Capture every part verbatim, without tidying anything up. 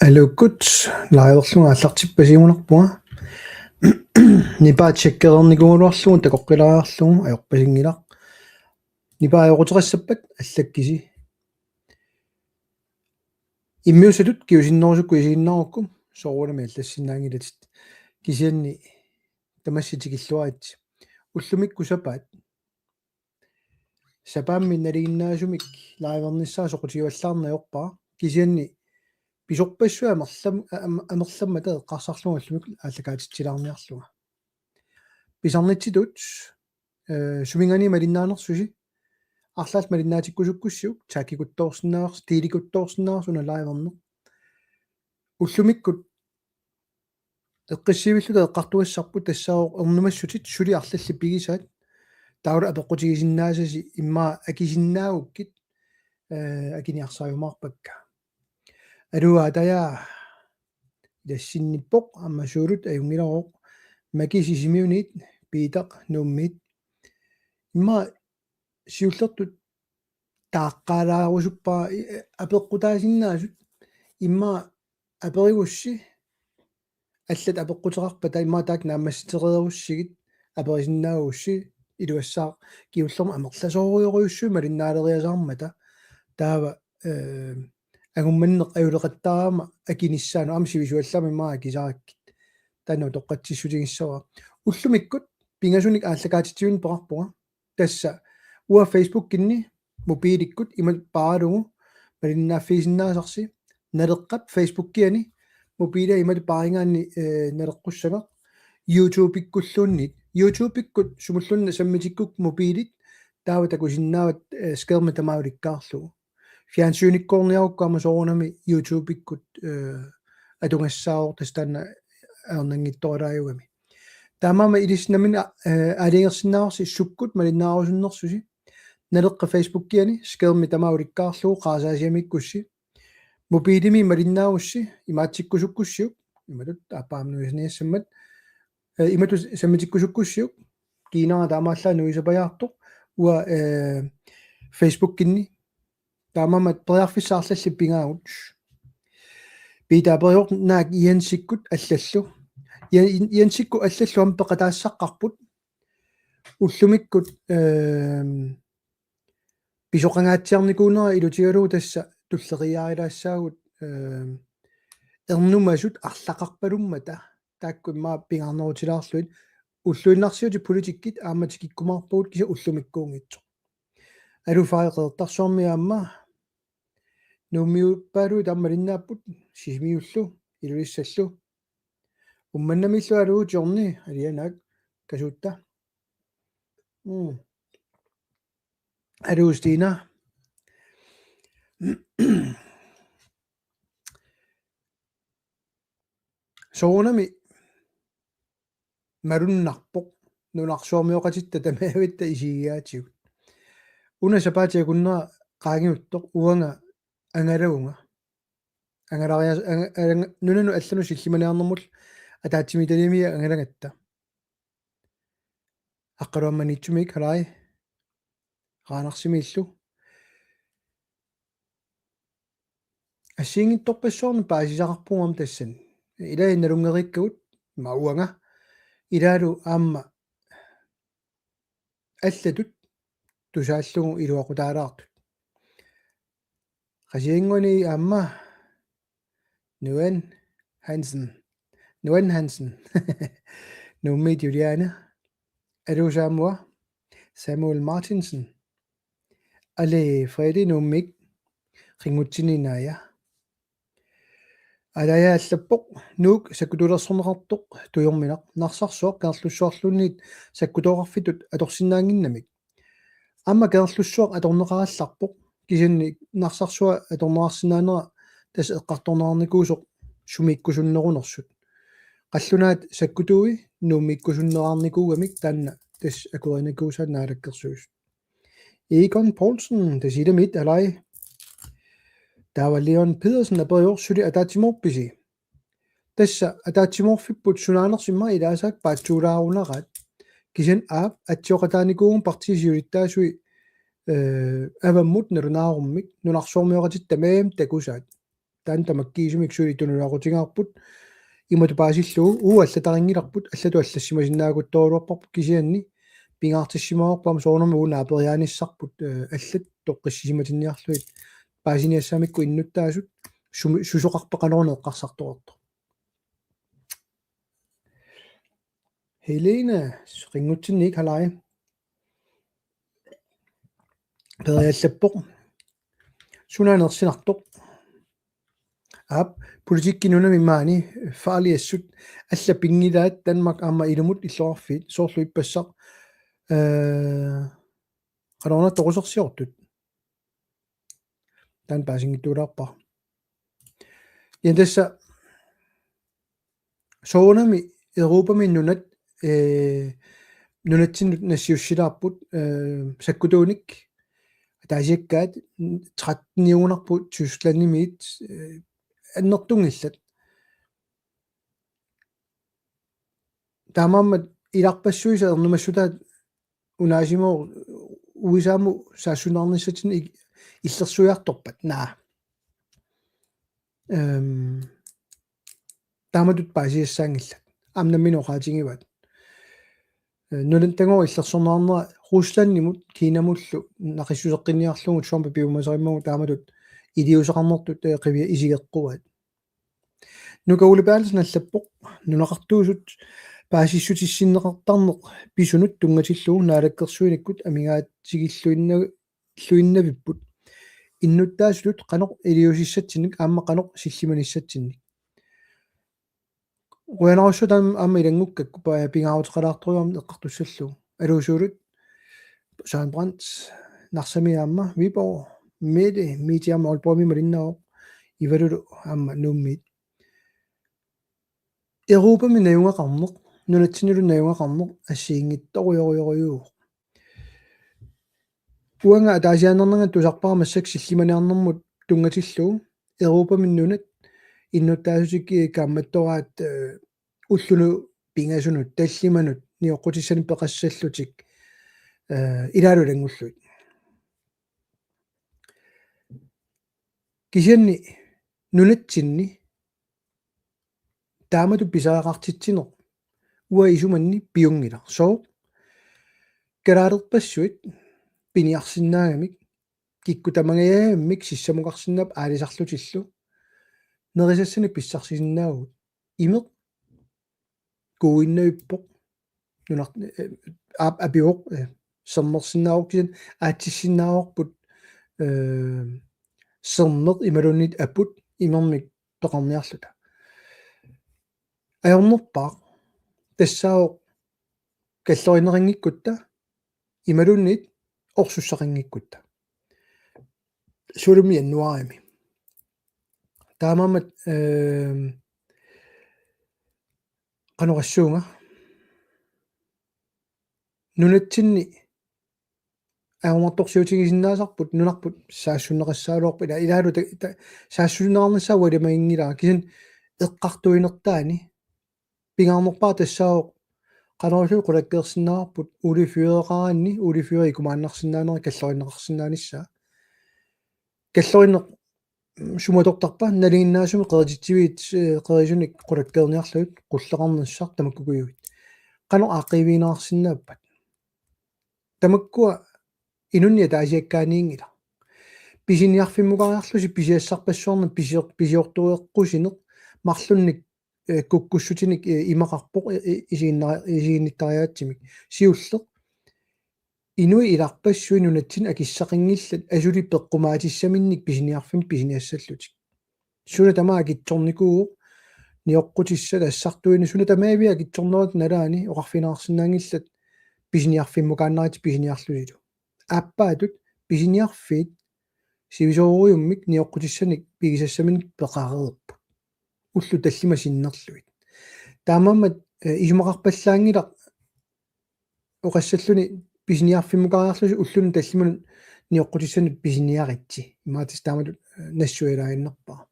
Aluukkut, liverlunga aallartippasiugunarpunga. Nipaa tjekkereernikuugaluarlugu takoqqilaariarlugu ajorpasinngilaq. Nipaa ajoquteqassappat allakkisi. Immiussatut kingusinnerusukkut isiginnaarukku soorunami allassinnaanngilatit. Kisianni tamassi tikilluaritsi. Ullumikkut sapaat. Sapaammi nalinginnaasumik livernissaa soqutigivallaarneq ajorpara. Kisianni pisorpassuit amerlam-, am-, amerlammata eqqarsarlunga ullumikkut aallakaatitsilaarniarlunga. Pisarnitsitut, eh, suminngaanniit malinnaanersusi, arlaat malinnaatikkusukkussiuk, takkikuttoorsinnaavarsi, tiilikuttoorsinnaavarsi una liverneq. Ullumikkut eqqissivilluta eqqartugassarput tassaavoq ernumassutit suli arlallit pigisaat, taava apeqqutigisinnaasasi immaqa akisinnaagukkit, eh, akiniarsariumaarpakka. Aluu Aataja, ilassinnippoq, aamma Suulut ajunngilaq, Maki Sisimiuniit, Piitaq Nuummiit. Immaqa siullertut taaqqaalaarusuppara i-, apeqqutaasinnaasut immaqa aperigussi allat apeqquteqarpata immaqa taakku naammassitereerussigit aperisinnaagussi iluassaaq kingullermik amerlasoorujorujussuit malinnaaleriasaarmata taava, eh, angummanneq ajuleqattaarama akinissaanut aamma sivisuallaamik immaqa akisarakkit. Taanna utoqqatsissutigissavara. Ullumikkut pingasunik aallakaatitsivimmik peqarpunga. Tassa uanga Facebookinni mobiilikkut imatut paaralugu malinnaaffigisinnaasarsi, Naleqqap Facebookiani mobiilia imatut paarigaanni, eh, naleqqussagaq, YouTubekkulluunniit. YouTubekkut sumulluunniit sammitikkukku mobiilit taava takusinnaavat, eh, skærmi tamaat ulikkaarlugu. Fjernsynikkoorniarukku aamma soorunami YouTubeikkut, eh, atugassaavoq tassa taanna ajornanngitsooralaarami. Taamaammat ilissi nammineq, eh, aalajangersinnaavarsi sukkut malinnaarusunnersusi. Naleqqap Facebookiani skærmi tamaat ulikkaarlugu qarasaasiamiikkussi. Mobiilimi malinnaagussi imaatsikkusukkussiuk. Imatut aappaa nuisaniassammat. Eh, imatut sammitikkusukkussiuk. Kiinara taamaallaat nuisapajaartoq. Uanga, eh, Facebookinni. Taamaammat periarfissat arlallit pigaagut. Piitaq aperivoq naak Jensikkut allallu. Jen-, Jensikkut allallu aamma peqataassaqqaarput. Ullumikkut, ehm, pisoqangaatsiarnikuunera ilutigalugu tassa tulleriiaarilaassaagut, ehm, ernumasut arlaqarpalummata taakku immaqa pingaarnerutilaarlugit ulluinnarsiutit politikkit aamma tikikkumaarpagut kisianni ullumikkuunngitsoq. Aluu Faye Qeqertarsuarmi aamma Nuummiuppaaluit aamma malinnaapput Sisimiullu, Ilulissallu. Uummannamiillu aluu Johnny, alianaak kasuutta. Mm. Aluu Stina. Soorunami malunnarpoq nunarsuarmioqatitta tamavitta isigigaatigut. Una sapaatip akunnera qaangiuttoq uanga angalavunga. Angalarias-, anga-, anga-, nunanut allanut sillimaniarnermut ataatsimiititaliami angalagatta. Aqqaluaq Maniitsumik, halai. Qaanarsimiillu. Assigiinngitsorpassuarnik paasisaqarpugut aamma tassani. Ilai nalunngeriikkagut, ima uanga. Ilaalu aamma allatut tusaallugu iluaqutaalaartut. Qasigiannguani aamma Nuan Hansen. Nuan Hansen. Nuummiit Juliane. Aluu Samuel. Samuel Martinsen. Ali Fredi Nuummik. Ringutsini Naja. Aluu allappoq Nuuk sakkutuulersorneqartoq tujorminaq Narsarsuaq Kangerlussuarluunniit sakkutooqarfittut atorsinnaannginnamik. Aamma Kangerlussuaq atorneqarallarpoq kisianni Narsarsuaq atorneqarsinnaanera tassa eqqartorneqarnikuusoq sumiikkusunnerunersut. Qallunaat sakkutuui Nuummiikkusunneqarnikuugamik taanna tassa akuerinikuusaat Naalakkersuisut. Egon Poulsen, Tasiilamit, alai. Taava Leon Pedersen aperivoq suli ataatsimoorpisi. Tassa ataatsimoorfipput sunaanersoq immaqa ilaasaak paatsuulaarunaraat. Kisianni aap atsioqataanikuuvugut partiit siulittaasui, eh, avammut nalunaarummik nunarsuarmioqatitta tamarmik takusaat. taanna tamakkiisumik suli tunuliaqutigaarput, imatut paasillugu uagut allatarinngilarput, allatut allassimasinnaaguttoorluarparput kisianni pingaartissimavarput aamma soorunami uagut naaperiaanissarput, eh, allat toqqissisimatinniarlugit paasiniassagamikku innuttaasut sumi-, susoqarpa qanoruna eqqarsartoqartoq. Helena, rinngutsinniik halai. Periallappoq. Suna anersinartoq. Aap, politikki nunami maani, farliassut, alla pinngilaat Danmark aamma ilumut illoqarfiit, soorlu ippassaq, eh, qanoruna toqusersiortut. Taanna paasinngitsuulaarpara. Ja tassa soorunami Europami nunat, eh, nunatsinnut nassiussilaarput, eh, sakkutuunik ataasiakkaat tretteniugunarpoq Tysklandimiit, eh, annertunngillat. Taamaammat ilarpassuisa ernumassutaat unaasimasoq U S A-mut saassunnaarnissatsinnik ik-, illersuiartorpat. Naa. Ehm, taamatut paasiassaanngillat. Aamma nammineq oqaatigivaat. Eh, nunatta illersorneqarnera Ruslandimut, Kinamullu, naqissuseqqinniarlugu, Trump piumasarimmagu taamatut iliuuseqarnertut, eh, qivia isigeqquaat. Nuka Ole Berthelsen allappoq, nunaqartuusut paasissutissinneqartarneq pisunut tunngatillugu naalakkersuinikkut amigaatigilluinna-, -lluinnavipput. Innuttaasutut qanoq iliuusissatsinnik aamma qanoq sillimanissatsinnik. Qujanarsuaq taanna aamma ilanngukkakku pa-, pingaaruteqalaartorujuarmik eqqartussallugu. Aluusuulut Søren Brandt, Narsami aamma, Viborg, Mette, Mette aamma Aalborgimi malinnaavoq, Ivalulu aamma Nuummiit. Europami najugaqarneq, nunatsinnilu najugaqarneq assigiinngitsorujorujorujuuvoq. Uanga ataasiaannarnanga tusarpara massakkut sillimaniarnermut tunngatillugu Europami nunat innuttaasutik, eh, kaammattoraat, eh, ullunut pingasunut, tallimanut, nioqqutissanik peqassallutik, eh, ilaalu ilanngullugit. Kisianni nunatsinni taamatut pisariaqartitsineq uanga isumanni piunngilaq. Sooq? Kalaalerpassuit piniarsinnaagamik, kikkut tamangajammik sissamukarsinnaapput aalisarlutillu. Nerisassanik pissarsisinnaavugut. Imeq kuuinnavippoq. Nunar-, eh, aap, apivoq, eh, sermersinnaavoq kisianni aatsissinnaavarput, eh, sermeq imaluunniit aput imermik peqarniarluta. Ajornerpaaq tassaavoq kallorineqanngikkutta imaluunniit orsussaqanngikkutta. Suulumi januaarimi. Taamaammat, ehm, qanoq oqassaanga. Nunatsinni ajornartorsiutigisinnaasarput, nunarput saassunneqassagaluarpat, ila-, ilaalu ta-, ta-, saassunneqarnissaa ualimaginngilara, kisianni eqqartuinertaani pingaarnerpaaq tassaavoq qanoq ililluta qulakkeersinnaavarput, oliefyreqaraanni, oliefyr ikumaannarsinnaanera kallorinneqarsinnaanissaa. Kallorinneq, mm, sumut atortarpa, nalinginnaasumik qerititsiviit, eh, qerisunik qulakkeerniarlugit, qulleqarnissaq tamakkukujuit. Qanoq aaqqiivigineqarsinnaappat? Tamakkua inunnik ataasiakkaaniinngilaq. Pisiniarfimmukariarlusi pisiassarpassuarnik pisior-, pisiortoreqqusineq marlunnik, eh, kukkussutinik, eh, imaqarpoq, eh, eh, isiginna-, isiginnittariaatsimik. Siulleq. Inuit ilarpassui nunatsinni akissaqanngillat asuli peqqumaatissaminnik pisiniarfimmik pisiniassallutik. Suna tamaat akitsornikuuvoq, nioqqutissat assartuineq, suna tamaaviat akitsornerat nalaani oqarfigineqarsinnaanngillat pisiniarfimmukaannaritsi pisiniarlusilu. Aappaatut pisiniarfiit sivisoorujussuarmik nioqqutissanik pigisassaminik peqareerput. Ullut tallimat sinnerlugit. Taamaammat, eh, isumaqarpallaanngilaq oqassalluni pisiniarfimmukariarlusi ullunut tallimanut nioqqutissanut pisiniaritsi. Imaattoq taamatut, eh, nassuialaaginnarpara.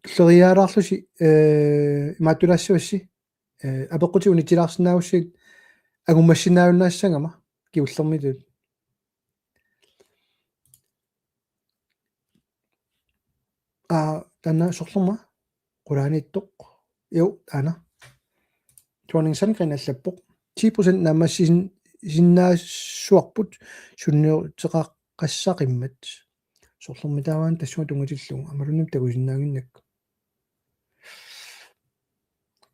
Tulleriiaalaarlusi, eh, imaattulaassavassi, eh, apeqqutit unitsilaarsinnaagussigit angummassinnaajunnaassagamma kingullermit. Aa, Taanna sorlerma qulaaniittoq. Jo, taanna. Thorning Sandgreen allappoq: ti procent naammassisin-, sinnaassuarput sunniuteqaqqassaqimmat. Sorlermi taava tassunga tunngatillugu. Aammalumi takusinnaannginnakku.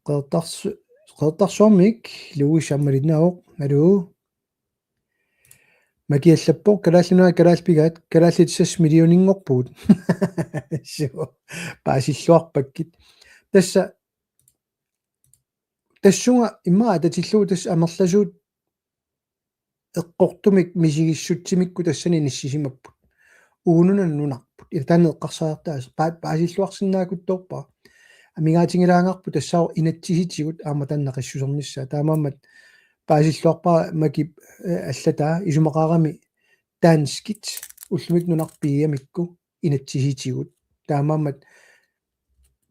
Qeqertars-, Qeqertarsuarmiit Louis aamma malinnaavoq. Aluu. Maki allappoq: Kalaallit Nunaat kalaallit pigaat, kalaallit seks millioninngorpugut. Suu, paasilluarpakkit. Tassa, tassunga immaqa atatillugu tassa amerlasuut eqqortumik misigissutsimikku tassani inissisimapput. Uununa nunarput. Ila taanna eqqarsariartaaseq pa-, paasilluarsinnaakutsoorpara. Amigaatigilaagarput tassaavoq inatsisitigut aamma taanna qissusernissaa. Taamaammat paasilluarpara Makip, eh, allataa isumaqarami danskit ullumikkut nunarput pigigamikku inatsisitigut. Taamaammat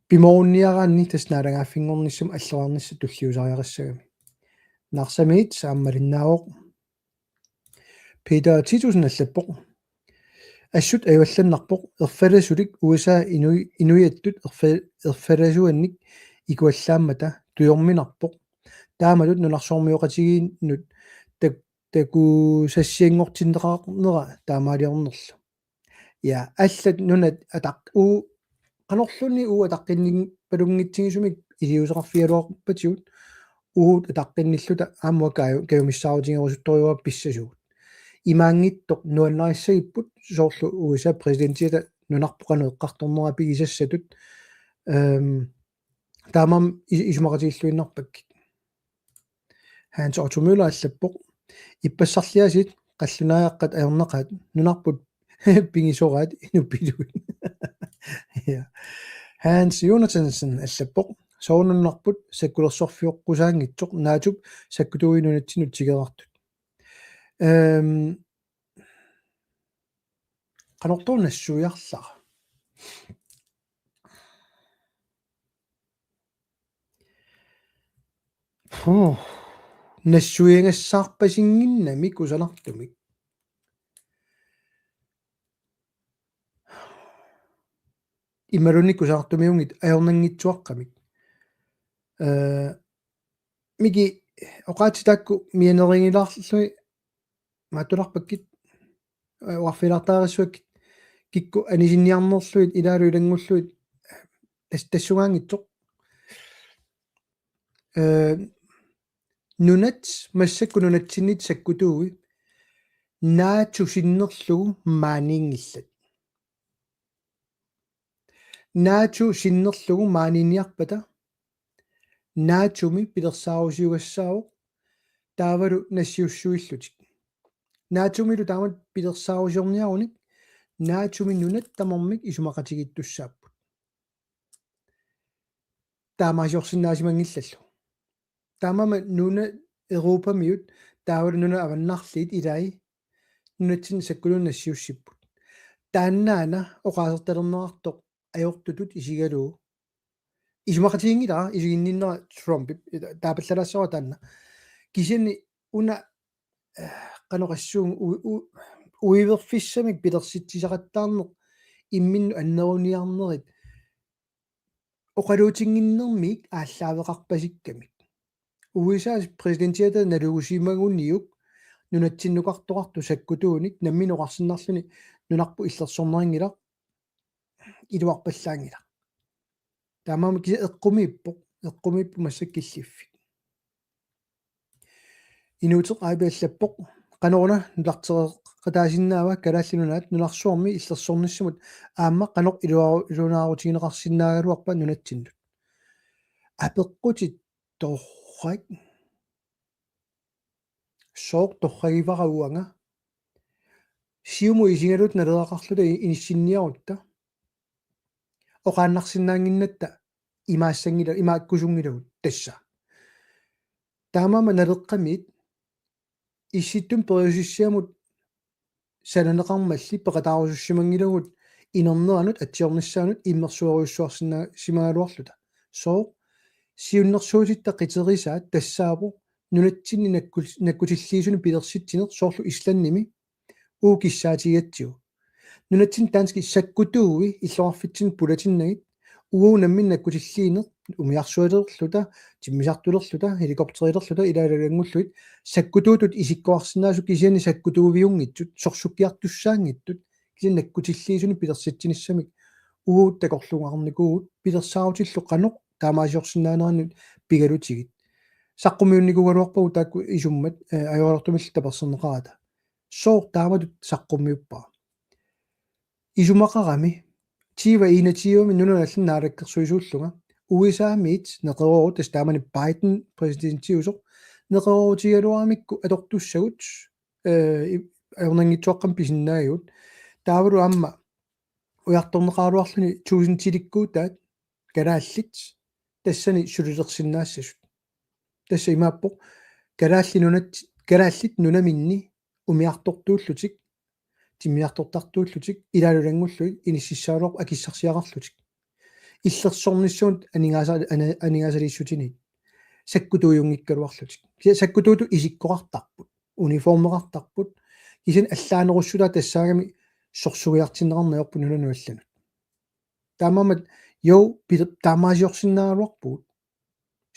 pimoorunniaraanni tassa naalagaaffinngornissamut alloriarnissaq tulliusariaqassagami. Narsamiit aamma malinnaavoq. Peter Titussen allappoq: Assut ajuallannarpoq, erfalasulik U S A inui-, inuiattut erfa-, erfalasuannik ikuallaammata tujorminarpoq. Taamatut nunarsuarmioqatigiinnut tak-, takusassianngortinneqarnera taamaaliornerlu. Ja, allat nunat ataq-, uu, qanorluunniit uu ataqqinnippalunngitsunik iliuuseqarfigaluarpatigut, uagut ataqqinnilluta aamma kaju-, kajumissaarutigerusuttorujussuuara pissasugut. Imaanngitsoq nuannarissagipput soorlu U S A præsidentiata nunarput qanoq eqqartornera pigisassatut, ehm, taamaammat i-, isumaqatigilluinnarpakkit. Hans Otto Møller allappoq: Ippassarliaasiit qallunaajaqqat ajornaqaat, nunarput pigisoraat inuppillugu. Ja. Hans Jonathansen allappoq: Soorunami nunarput sakkulersorfioqqusaanngitsoq, NATO-p sakkutuui nunatsinnut tikeraartut. Ehm, qanortoq nassuiarlara. Puh. Nassuiagassaarpasinnginnami kusanartumik. Imaluunniit kusanartumiunngitsoq ajornanngitsuaqqamik. Eh, Miki, oqaatsit taakku mianerigilaarlugit maattularpakkit, eh, oqarfigilaartariaqassuakkit, kikkut anisinniarnerlugit ilaalu ilanngullugit tas-, tassungaanngitsoq. Eh, nunat massakkut nunatsinnit sakkutuui NATO sinnerlugu maaniinngillat. NATO sinnerlugu maaniinniarpata, NATO-mi pilersaarusiugassaavoq taavalu nassiussuillutik. NATO-milu taamatut pilersaarusiorniarunik, NATO-mi nunat tamarmik isumaqatigiittussaapput. Taamaasiorsinnaasimanngillallu. Taamaammat nunat Europamiut taavalu nunat avannarliit ilai nunatsinni sakkutuunik nassiussipput. Taannaana oqaasertalerneqartoq ajortutut isigalugu. Isumaqatiginngilara isiginninnera Trumpip, taapallalaassavara taanna. Kisianni una, eh, qanoq oqassuunga u-, u-, uiverfissamik pilersitsisaqattaarneq imminnut anneruniarnerit oqaluutinnginnermik aallaaveqarpasikkamik. U S A-p præsidentiata nalugusimaguniuk nunatsinnukartoqartoq sakkutuunik nammineq oqarsinnarluni nunarput illersorneqanngilaq, iluarpallaanngilaq. Taamaammat kisianni eqqumiippoq, eqqumiippoq massakkut killiffik. Inuuteq A B allappoq: Qanoruna nutarteqataasinnaava Kalaallit Nunaat nunarsuarmi illersornissamut aamma qanoq iluaru-, iluanaarutigineqarsinnaagaluarpa nunatsinnut? Apeqqutit torrak. Sooq torragivara uanga? Siumut isigaluta naleqarluta i-, inissinniarutta oqaannarsinnaannginnatta imaassanngila-, imaakkusunngilagut tassa. Taamaammat Naleqqamiit Issittumi periusissiamut sananeqarmalli peqataarusussimanngilagut inerneranut atsiornissaanut immersuerujussuarsinnaasimagaluarluta. Sooq? Siunnersuutitta qiterisaat tassaavoq nunatsinni nakkul-, nakkutilliisunik pilersitsineq soorlu Islandimi uagut kissaatigigatsigu. Nunatsinni danskit sakkutuui illoqarfitsinni pulatinnagit, uagut namminneq nakkutilliineq, umiarsualerluta, timmisartulerluta, helikopterilerluta, ilaalu ilanngullugit, sakkutuutut isikkoqarsinnaasut kisianni sakkutuuviunngitsut, sorsukkiartussaanngitsut, kisianni nakkutilliisunik pilersitsinissamik uagut takorluugarnikuuvugut, pilersaarutillu qanoq taamaaliorsinnaaneranut pigalutigit. Saqqummiunnikuugaluarpagut taakku isummat, eh, ajoraluartumillu taperserneqarata. Sooq taamatut saqqummiuppara? Isumaqarami, tyve enogtyve-mi nunanut allanut naalakkersuisuullunga, U S A-miit neqeroorut, tassa taamani Biden præsidentiusoq, neqeroorutigigaluaramikku atortussagut, eh, i-, ajornanngitsuaqqamik pisinnaagigut. Taavalu aamma ujartorneqaraluarluni tusindilikkuutaat kalaallit tassani sulilersinnaassasut. Tassa imaappoq kalaallit nunat-, kalaallit nunaminni umiartortuullutik, timmisartortartuullutik, ilaalu ilanngullugit inississagaluarput akissarsiaqarlutik. Illersornissamut aningaasa-, ana-, aningaasaliissutinik. Sakkutuujunngikkaluarlutik. Kisianni sakkutuutut isikkoqartarput, uniformeqartarput. Kisianni allaanerussutaat tassaagami sorsugiartinneqarneq ajorput nunanut allanut. Taamaammat jo pil-, taamaaliorsinnaagaluarpugut.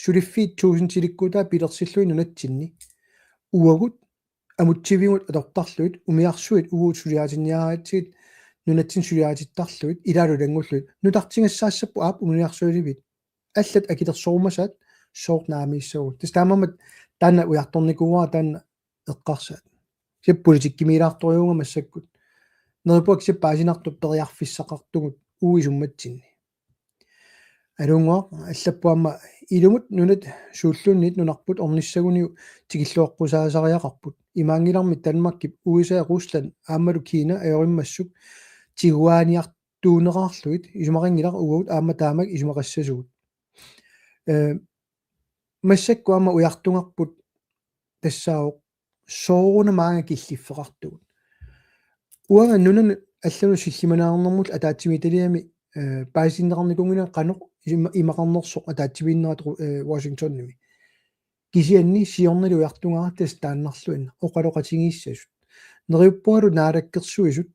Suliffiit tusindilikkuutaat pilersillugit nunatsinni. Uagut amutsivigut atortarlugit, umiarsuit uagut suliaritinniaraatsigit, nunatsinni suliaritittarlugit, ilaalu ilanngullugit. Nutartigassaassapput aap umiarsualiviit. Allat akilersorumasaat sooq naamiissagut. Tassa taamaammat taanna ujartornikuuara taanna eqqarsaat. Kisianni politikkimiilaartorujuuvunga massakkut. Neriuppunga kisianni paasinartoq periarfissaqartugut uagut isummatsinni. Alunnguaq allappoq aamma ilumut nunat suulluunniit nunarput ornissaguniuk tikilluaqqusaasariaqarput. Imaanngilarmi Danmarkip U S A, Rusland aammalu Kina ajorimmassuk tiguaaniartuuneqarlugit, isumaqanngilaq uagut aamma taamak isumaqassasugut. Eh, massakkut aamma ujartugarput tassaavoq sooruna maanga killiffeqartugut. Uanga nunanut allanut sillimaniarnermullu ataatsimiititaliami, eh, paasitinneqarnikuunngilanga qanoq ima-, imaqarnersoq ataatsimiinnerat, eh, Washingtonimi. Kisianni siornali ujartugara tassa taannarluinnaq oqaloqatigiissasut. Neriuppungalu naalakkersuisut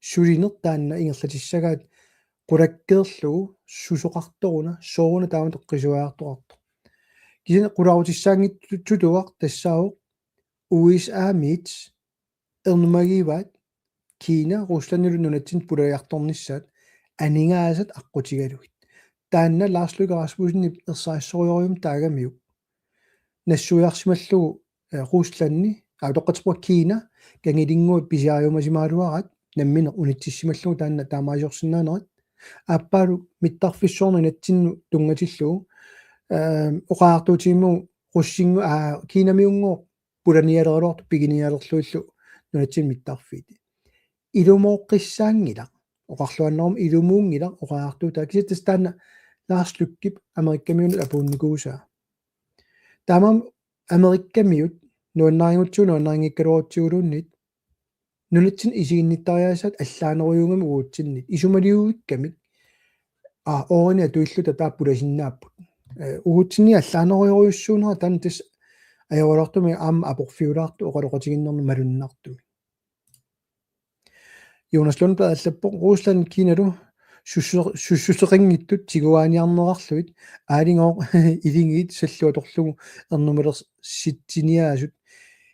sulineq taanna ingerlatissagaat qulakkeerlugu susoqartoruna, sooruna taamatut qisuariartoqartoq. Kisianni qularutissaanngitsutuaq tassaavoq U S A-miit ernumagivaat Kina Ruslandilu nunatsinni pulajartornissaat aningaasat aqqutigalugit. Taanna Lars Løkke Rasmussenip ersarissorujussuarmik taagamiuk. Nassuiarsimallugu, eh, Ruslandi, aa, utoqqatserpunga Kina, kangilinnguit pisiariumasimagaluaraat, nammineq unitsissimallugu taanna taamaaliorsinnaanerat. Aappaalu mittarfissuarnut inatsinnut tunngatillugu, eh, oqariartuutigimmagu russinngu-, aa, Kinamiunngooq pulanialeraluartoq piginialerlugillu nunatsinni mittarfiit. Ilumooqqissaanngilaq, oqarluaannaruma ilumuunngilaq oqariartuutaa, kisianni tassa taanna Lars Løkkep Amerikkamiunut apuunnikuusaa. Taamaammat Amerikkamiut nuannarigutsigu nuannarinngikkaluarutsiguluunniit nunatsinni isiginnittariaasaat allaanerujuugamik uagutsinnit. Isumaliuikkamik, aa, oorini atuilluta taava pulasinnaapput. Eh, uagutsinnit allaanerujorujussuunera taanna tassa ajoraluartumik aamma aporfiulaartoq oqaloqatigiinnermi malunnartumik. Jonas Lundblad allappoq: Rusland Kinalu sussu-, sussuseqanngitsut tiguaaniarneqarlugit, aaligooq iligiit sallu atorlugu ernumalersittiniaasut.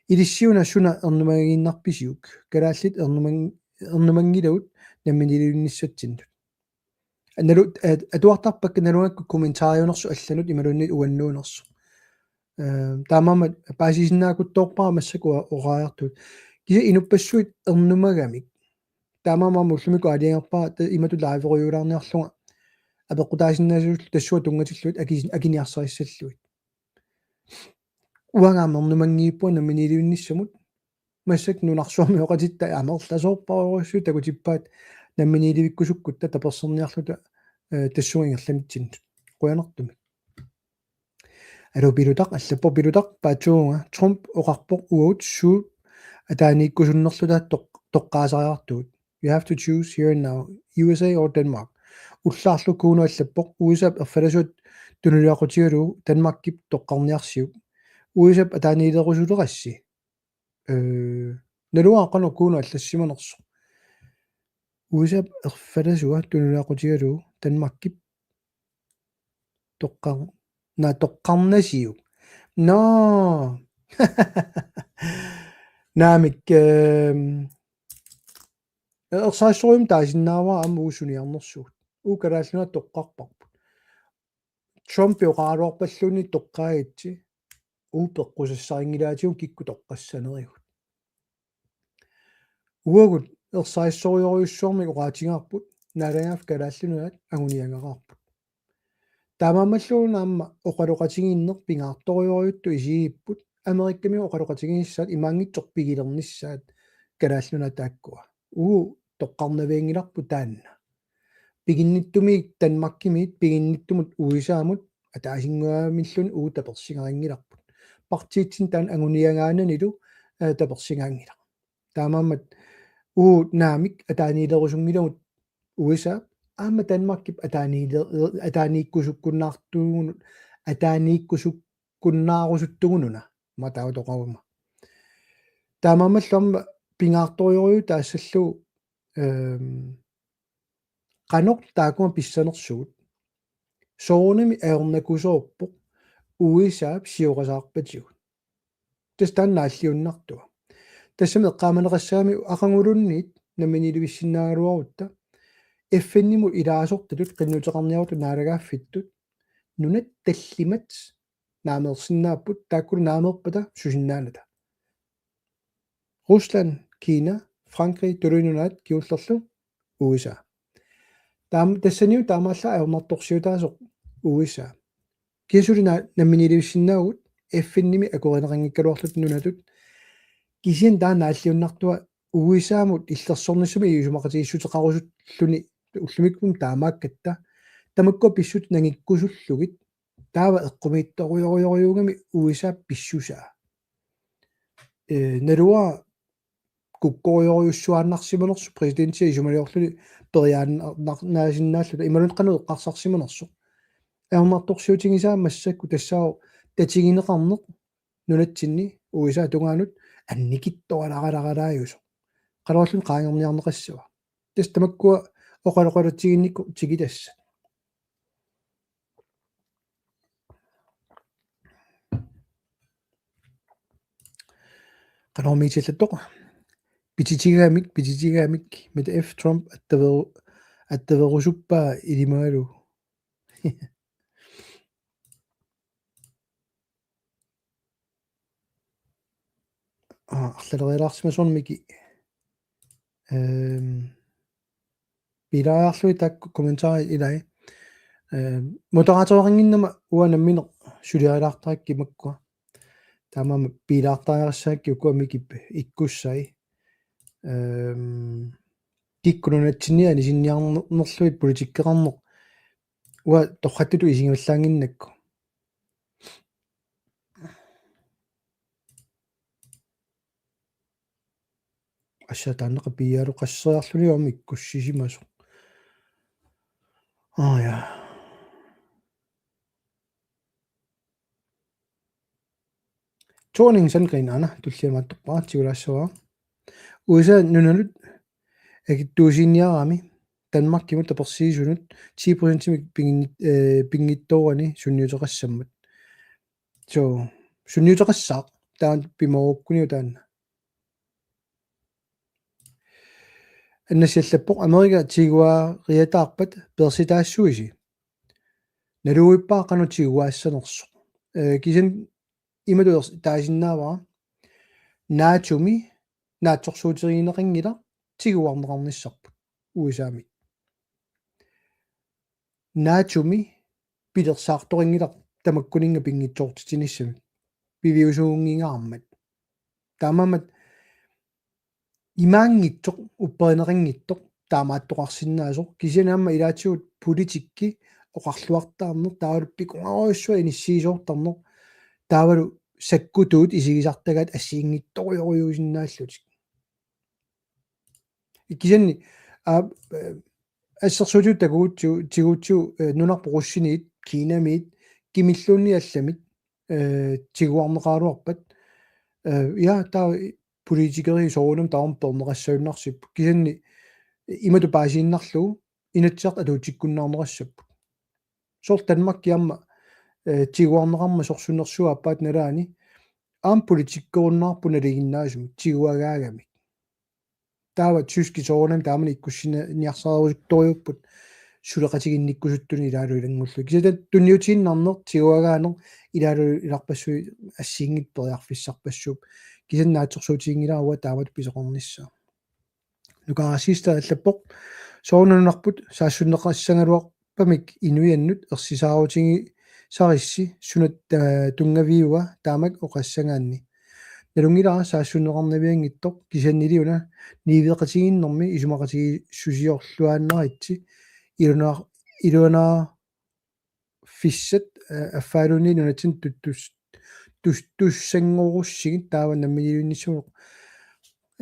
Ilissiuna suna ernumagiinnarpisiuk? Kalaallit ernumang-, ernumanngilagut namminiilivinnissatsinnut. Nalu-, eh, atuartarpakka nalugakku kommentariunersoq allanut imaluunniit uannuunersoq. Eh, taamaammat paasisinnaakuttoorpara massakkut oqariartuut. Kisianni inuppassuit ernumagamik. Taamaammat ullumikkut aalajangerpara ta-, imatut liverujuulaarniarlunga apeqqutaasinnaasullu tassunga tunngatillugit akis-, akiniarsarissallugit. Uanga aamma ernumanngiippunga namminiilivinnissamut. Massakkut nunarsuarmioqatitta amerlasoorparujussuit takutippaat namminiilivikkusukkutta taperserniarluta, eh, tassunga ingerlanitsinnut. Qujanartumik. Aluu Pilutaq allappoq: Pilutaq paatsuuvunga, Trump oqarpoq uagut suut ataaniikkusunnerluta toq-, toqqaasariartugut. You have to choose here and now, U S A or Denmark. Ullaarlu Kuno allappoq: U S A-p erfalasuat tunuliaqutigalugu Danmarkip toqqarniarsiuk. U S A-p ataaniilerusulerassi? Eh, naluara qanoq Kuno allassimanersoq. U S A erfalasuat tunuliaqutigalugu Danmarkip toqqar-, naa toqqarnasiuk. Nå. Naamik, ehm, ersarissorujussuarmik taasinnaavara aamma uagut suniarnersugut. Uagut Kalaallit Nunaat toqqarparput. Trump oqaraluarpalluunniit toqqaagitsi, uagut peqqusassarinngilaatigut kikkut toqqassanerigut. Uagut ersarissorujorujussuarmik oqaatigaarput, naalagaaffik Kalaallit Nunaat anguniagaqaarput. Taamaammalluuna aamma oqaloqatigiinneq pingaartorujorujussuartut isigipput, Amerikami oqaloqatiginissaat imaanngitsoq pigilernissaat Kalaallit Nunaat taakkua. Uagut toqqarnavianngilarput taanna. Piginnittumik Danmarkimiit, piginnittumut U S A-mut, ataasinnguamilluunniit uagut tapersigarinngilarput. Partiitsinni taanna anguniagaananilu, eh, tapersigaanngilaq. Taamaammat uagut naamik ataaniilerusunngilagut U S A, aamma Danmarkip ataaniile-, ataaniikkusukkunnaartugununa, ataaniikkusukkunnaarusuttugununa, mataatoqaruma. Taamaammallu aamma pingaartorujorujussuaq taassallugu, ehm, qanoq taakkuma pissanersugut. Soorunami ajornakusoorpoq U S A-p siorasaarpatigut. Tassa taanna naalliunnartua. Tassami eqqaamaneqassagami aqaguluunniit namminiilivissinnaagaluarutta F N-imut ilaasortatut qinnuteqarniarutta naalagaaffittut nunat tallimat naameersinnaapput, taakkulu naameerpata susinnaanata. Rusland, Kina, Frankrig, Tuluit Nunaat kingullerlu U S A. Taam-, tassanilu taamaallaat ajornartorsiutaasoq U S A. Kisianni suli na-, namminiilivissinnaavugut F N-imi akuerineqanngikkaluarluta nunatut. Kisianni taanna naalliunnartua U S A-mut illersornissamut isumaqatigiissuteqarusulluni ullumikkut taamaakkatta. Tamakkua pissutsit nangikkusullugit taava eqqumiitsorujorujorujuugami U S A-p pissusaa. Eh, naluara kukkorujorujussuaannarsimanersoq præsidentiat isumaliorluni periaannar-, nar-, naasinnaalluta imaluunniit qanoq eqqarsarsimanersoq. Ajornartorsiutigisaa massakkut tassaavoq tatigineqarneq nunatsinni U S A tungaanut annikitsuaraagalaajusoq. Qanorluunniit qaangerniarneqassava. Tassa tamakkua oqaloqatigiinnikkut tikitassat. Qanormi isillattoq. Pititigaamik, pititigaamik, Mette F. Trump attaveru-, attaverusuppaa ilimagalugu. Aa, arlalerialaarsimasornimi. Ehm, piilaariarlugit taakku kommentarit ilai. Ehm, moderatorerinnginnama uanga nammineq suliarilaartarakkit makkua. Taamaammat piilaartariaqassagakkit ukua Mikip ikkussai. Ehm, kikkut nunatsinni anisinniarnerlugit politikkeqarneq uanga torrattutut isigivallaannginnakku. Assa taanna piialu qasseriarluni aamma ikkussisimasoq. Aa, ja. Thorning Sandgreen aana tulliamaattorpara tigulaassavara. U S A nunanut akitsuusiinniarami Danmarkimut tapersiisunut ti procentimik pinngin-, eh, pinngitsoorani sunniuteqassammat. So, sunniuteqassaaq taanna pimoorukkuniuk taanna. Anna allappoq Amerika tiguariataarpat peersitaassuisi. Naluippaa qanoq tiguaassanersoq. Eh, kisianni imatut ers-, taasinnaavara. NATO-mi naatsorsuutigineqanngilaq tiguarneqarnissarput U S A-mit. NATO-mi pilersaartoqanngilaq tamakkuninnga pinngitsoortitsinissamik. Piviusuunngingaarmat. Taamaammat imaanngitsoq, upperineqanngitsoq, taamaattoqarsinnaasoq, kisianni aamma ilaatigut politikki oqarluartaarneq, taavalu pikungaarujussuaq inissiisoortarneq, taavalu sakkutuut isigisartagaat assigiinngitsorujorujussuusinnaallutik. Kisianni, aa, eh, assersuutigut takugutsigu-, tigugutsigu, eh, nunarput russinit, Kinamit, kimilluunniit allamit, eh, tiguarneqaraluarpat, eh, ja, taava politikerit soorunami taama peerneqassagunarsipput. Kisianni Imatut paasiinnarlugu Inatsisartut atuutsikkunnaarneqassapput. Soorlu Danmarkip aamma, eh, tiguarneqarmat sorsunnersuup aappaata nalaani aamma politikkerunnaarput nalinginnaasumik tiguagaagamik. Taava tyskit soorunami taamani ikkussiniarsarerusuttorujuupput suleqatiginnikkusuttunik ilaalu ilanngullugit. Kisianni tunniutiinnarneq tiguagaaneq ilaalu ilarpassui assigiinngitsut periarfissarpassuupput. Kisianni naatsorsuutiginngilara uanga taamatut pisoqarnissaa. Nuka Siegstad allappoq: Soorunami nunarput saassunneqassagaluarpamik inuiannut ersisaarutigisarissi suna, eh, tunngaviua taamak oqassagaanni. Nalunngilara saassunneqarnavianngitsoq kisiannili una niueqatigiinnermi isumaqatigiissusiorluaannaritsi ilunaa-, ilunaa- fissat, eh, affaaluunniit nunatsinni tuttus-, tuttussanngorussigit taava namminiilivinnissamut,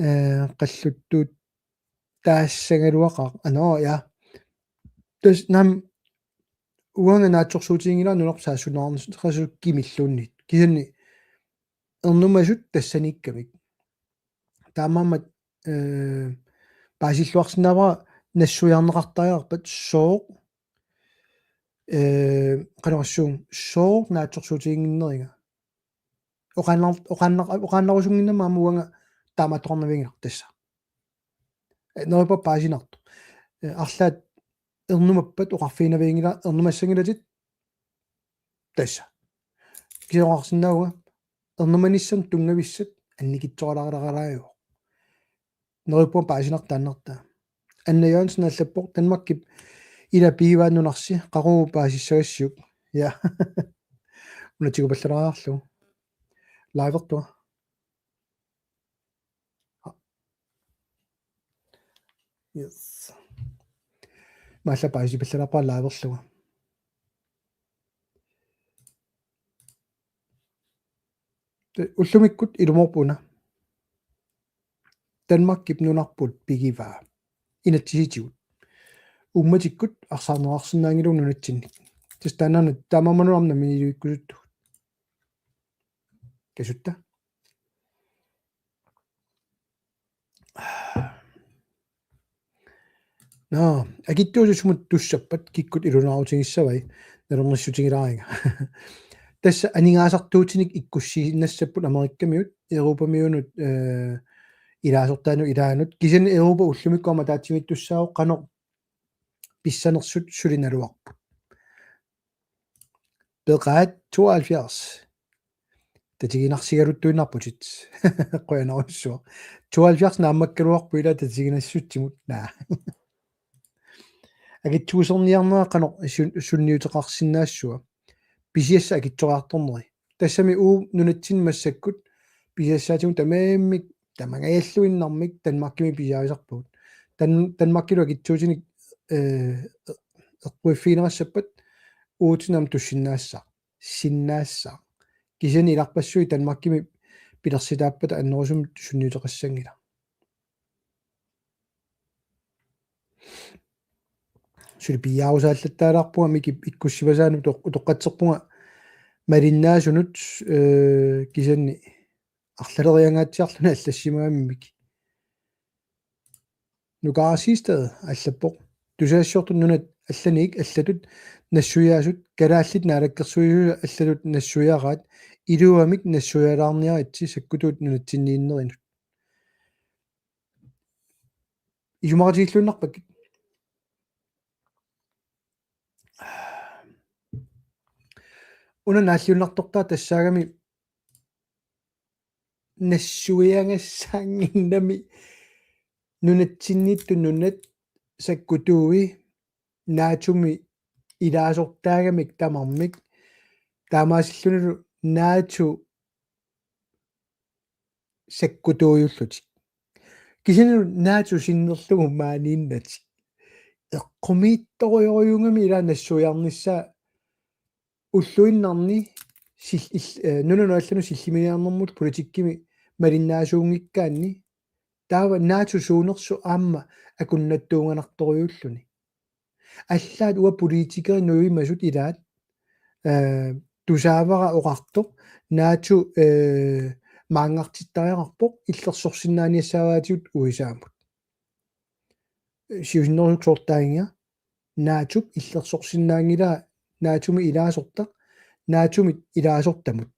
eh, qalluttutaassagaluaqaaq. Anoo, ja. Tassa naamik uanga naatsorsuutiginngilara nunarput saassunneqarneqassasoq kimilluunniit. Kisianni ernumasut tassaniikkamik. Taamaammat, eh, paasilluarsinnaavara nassuiarneqartariaqarpat sooq, eh, qanorsuaq, sooq naatsorsuutiginnginneriga. Oqaannar-, oqaannar-, oqaannarusunnginnama aamma uanga taamaattoqarnavianngilara tassa. Eh, neriuppunga paasinartoq. Eh, arlaat ernumappat oqarfiinavianngilaq, ernumassanngilatit tassa. Kisianni oqarsinnaavunga ernumanissamut tunngavissat annikitsuaraaleralaajuvoq. Neriuppunga paasinartoq taannartaa. Anna Jørgensen allappoq: Danmarkip ila pigivaa nunarsi, qaqugu paasissagassiuk. Ja. Una tigupallalaarlugu. Livertunga. Yes. Maalla paasipallalaarpara liverlugu. Te-, ullumikkut ilumoorpoq una. Danmarkip nunarput pigivaa. Inatsisitigut. Uummatikkut arsaarneqarsinnaanngilagut nunatsinnik. Tassa taannaana taamaammanuna aamma namminiilivikkusuttugut. Kasutta. Nå, akitsuutit sumut tussappat kikkut ilunaarutigissavai, nalornissutigilaariga. Tassa aningaasartuutinik ikkussiinnassapput Amerikkamiut, Europamiunut, eh, ilaasortaanut ilaannut. Kisianni Europa ullumikkut aamma ataatsimiittussaavoq qanoq pissanersut suli naluarput. Peqaat tooghalvfjerds. Tatiginarsigaluttuinnarputit. Qujanarsuaq. Tooghalvfjerds naammakkaluarpoq ila tatiginassutsigut. Naa. Akitsuuserniarnera qanoq sun-, sunniuteqarsinnaassava. Pisiassat akitsoriartorneri. Tassami uagut nunatsinni massakkut pisiassaatigut tamarmik tamangajalluinnarmik Danmarkimi pisiarisarpagut. Dan-, Danmarkilu akitsuutinik, eh, eqquiffigineqassappat uatsinnut aamma tussinnaassaaq, sinnaassaaq. Kisianni ilarpassui Danmarkimi pilersitaappata annerusumik sunniuteqassanngilaq. Suli piiaarusaallattaalaarpunga Mikip ikkussimasaanut utoq-, utoqqatserpunga malinnaasunut, eh, kisianni arlaleriangaatsiarluni allassimagami Miki. Nukaarsiistad allappoq: Tusagassiortut nunat allaniit allatut nassuiaasut, kalaallit naalakkersuisut allatut nassuiaraat, iluamik nassuialaarniaritsi sakkutuut nunatsinniinnerinut. Isumaqatigiilluinnarpakkit. Una naalliunnartortaa tassaagami nassuiagassaannginnami nunatsinniittut nunat sakkutuui NATO-mi ilaasortaagamik tamarmik taamaasillunilu NATO sakkutuujullutik. Kisianni NATO sinnerlugu maaniinnatik. Eqqumiitsorujorujuugami ila nassuiarnissaa ulluinnarni sil-, il-, eh, nunanut allanut sillimaniarnermut politikkimi malinnaasuunngikkaanni taava NATO suunersoq aamma akunnattuunganartorujuulluni. Allaat uanga politikerit nuimasut ilaat, eh, tusaavara oqartoq NATO, eh, maanngartittariaqarpoq illersorsinnaaniassaavaatigut U S A-mut. siusinnerusukkut soorlu taaginnga, NATO-p illersorsinnaanngilaa, NATO-mi ilaasortaq, NATO-mi ilaasortamut.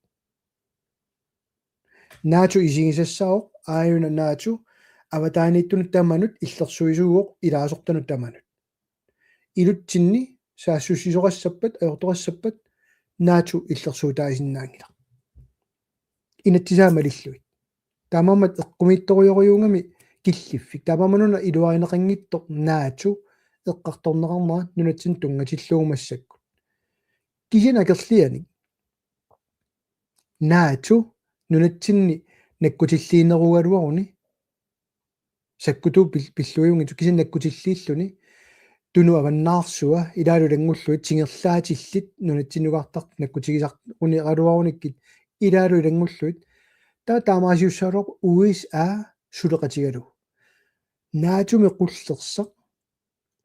NATO isigisassaavoq, aajuna NATO avataaniittunut tamanut illersuisuuvoq ilaasortanut tamanut. Ilutsinni saassussisoqassappat, ajortoqassappat, NATO illersuutaasinnaanngilaq. Inatsisaa malillugit. Taamaammat eqqumiitsorujorujuugami killiffik. Taamaammat una iluarineqanngitsoq NATO eqqartorneqarnera nunatsinni tunngatillugu massakkut. Kisianni akerlianik NATO nunatsinni nakkutilliinerugaluaruni sakkutuut pil-, pilluiunngitsoq, kisianni nakkutilliilluni Tunut avannaarsua ilaalu ilanngullugit tingerlaatillit nunatsinnukaartartut nakkutigisaruneraluarunikkit ilaalu ilanngullugit, taava taamaasiussagaluarpoq U S A suleqatigalugu. NATO-mi qullersaq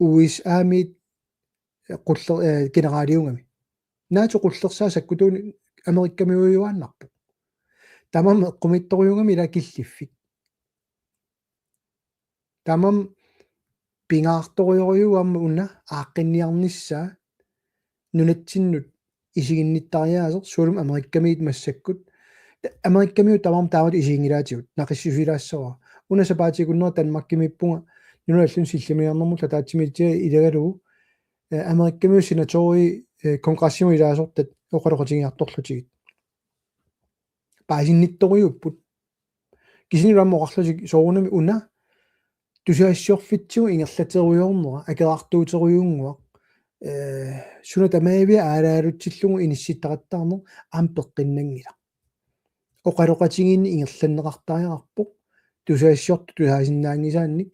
U S A-miit quller-, eh, generaaliugami. NATO qullersaa sakkutuunik Amerikkamiujuaannarpoq. Taamaammat eqqumiitsorujuugami ila killiffik. Taamaammat pingaartorujorujuugami una aaqqinniarnissaa nunatsinnut isiginnittariaaseq, sualummik Amerikkamiit massakkut. Amerikkamiut tamarmik taamatut isiginngilaatigut, naqissusilaassavara. Una sapaatip akunnera Danmarkimiippunga, nunat allanut sillimaniarnermullu ataatsimiititaliaq ilagalugu, eh, Amerikkamiut senatorit, eh, kongressimut ilaasortat oqaloqatigiartorlutigit. Paasinnittorujuupput. Kisianni aamma oqarlutik soorunami una tusagassiorfitsigut ingerlaterujoornera, akerartuuterujuunnguaq, eh, suna tamaaviat aalaalutsillugu inissittaqattaarneq aamma peqqinnanngilaq. Oqaloqatigiinneq ingerlanneqartariaqarpoq, tusagassiortut tusaasinnaanngisaannik,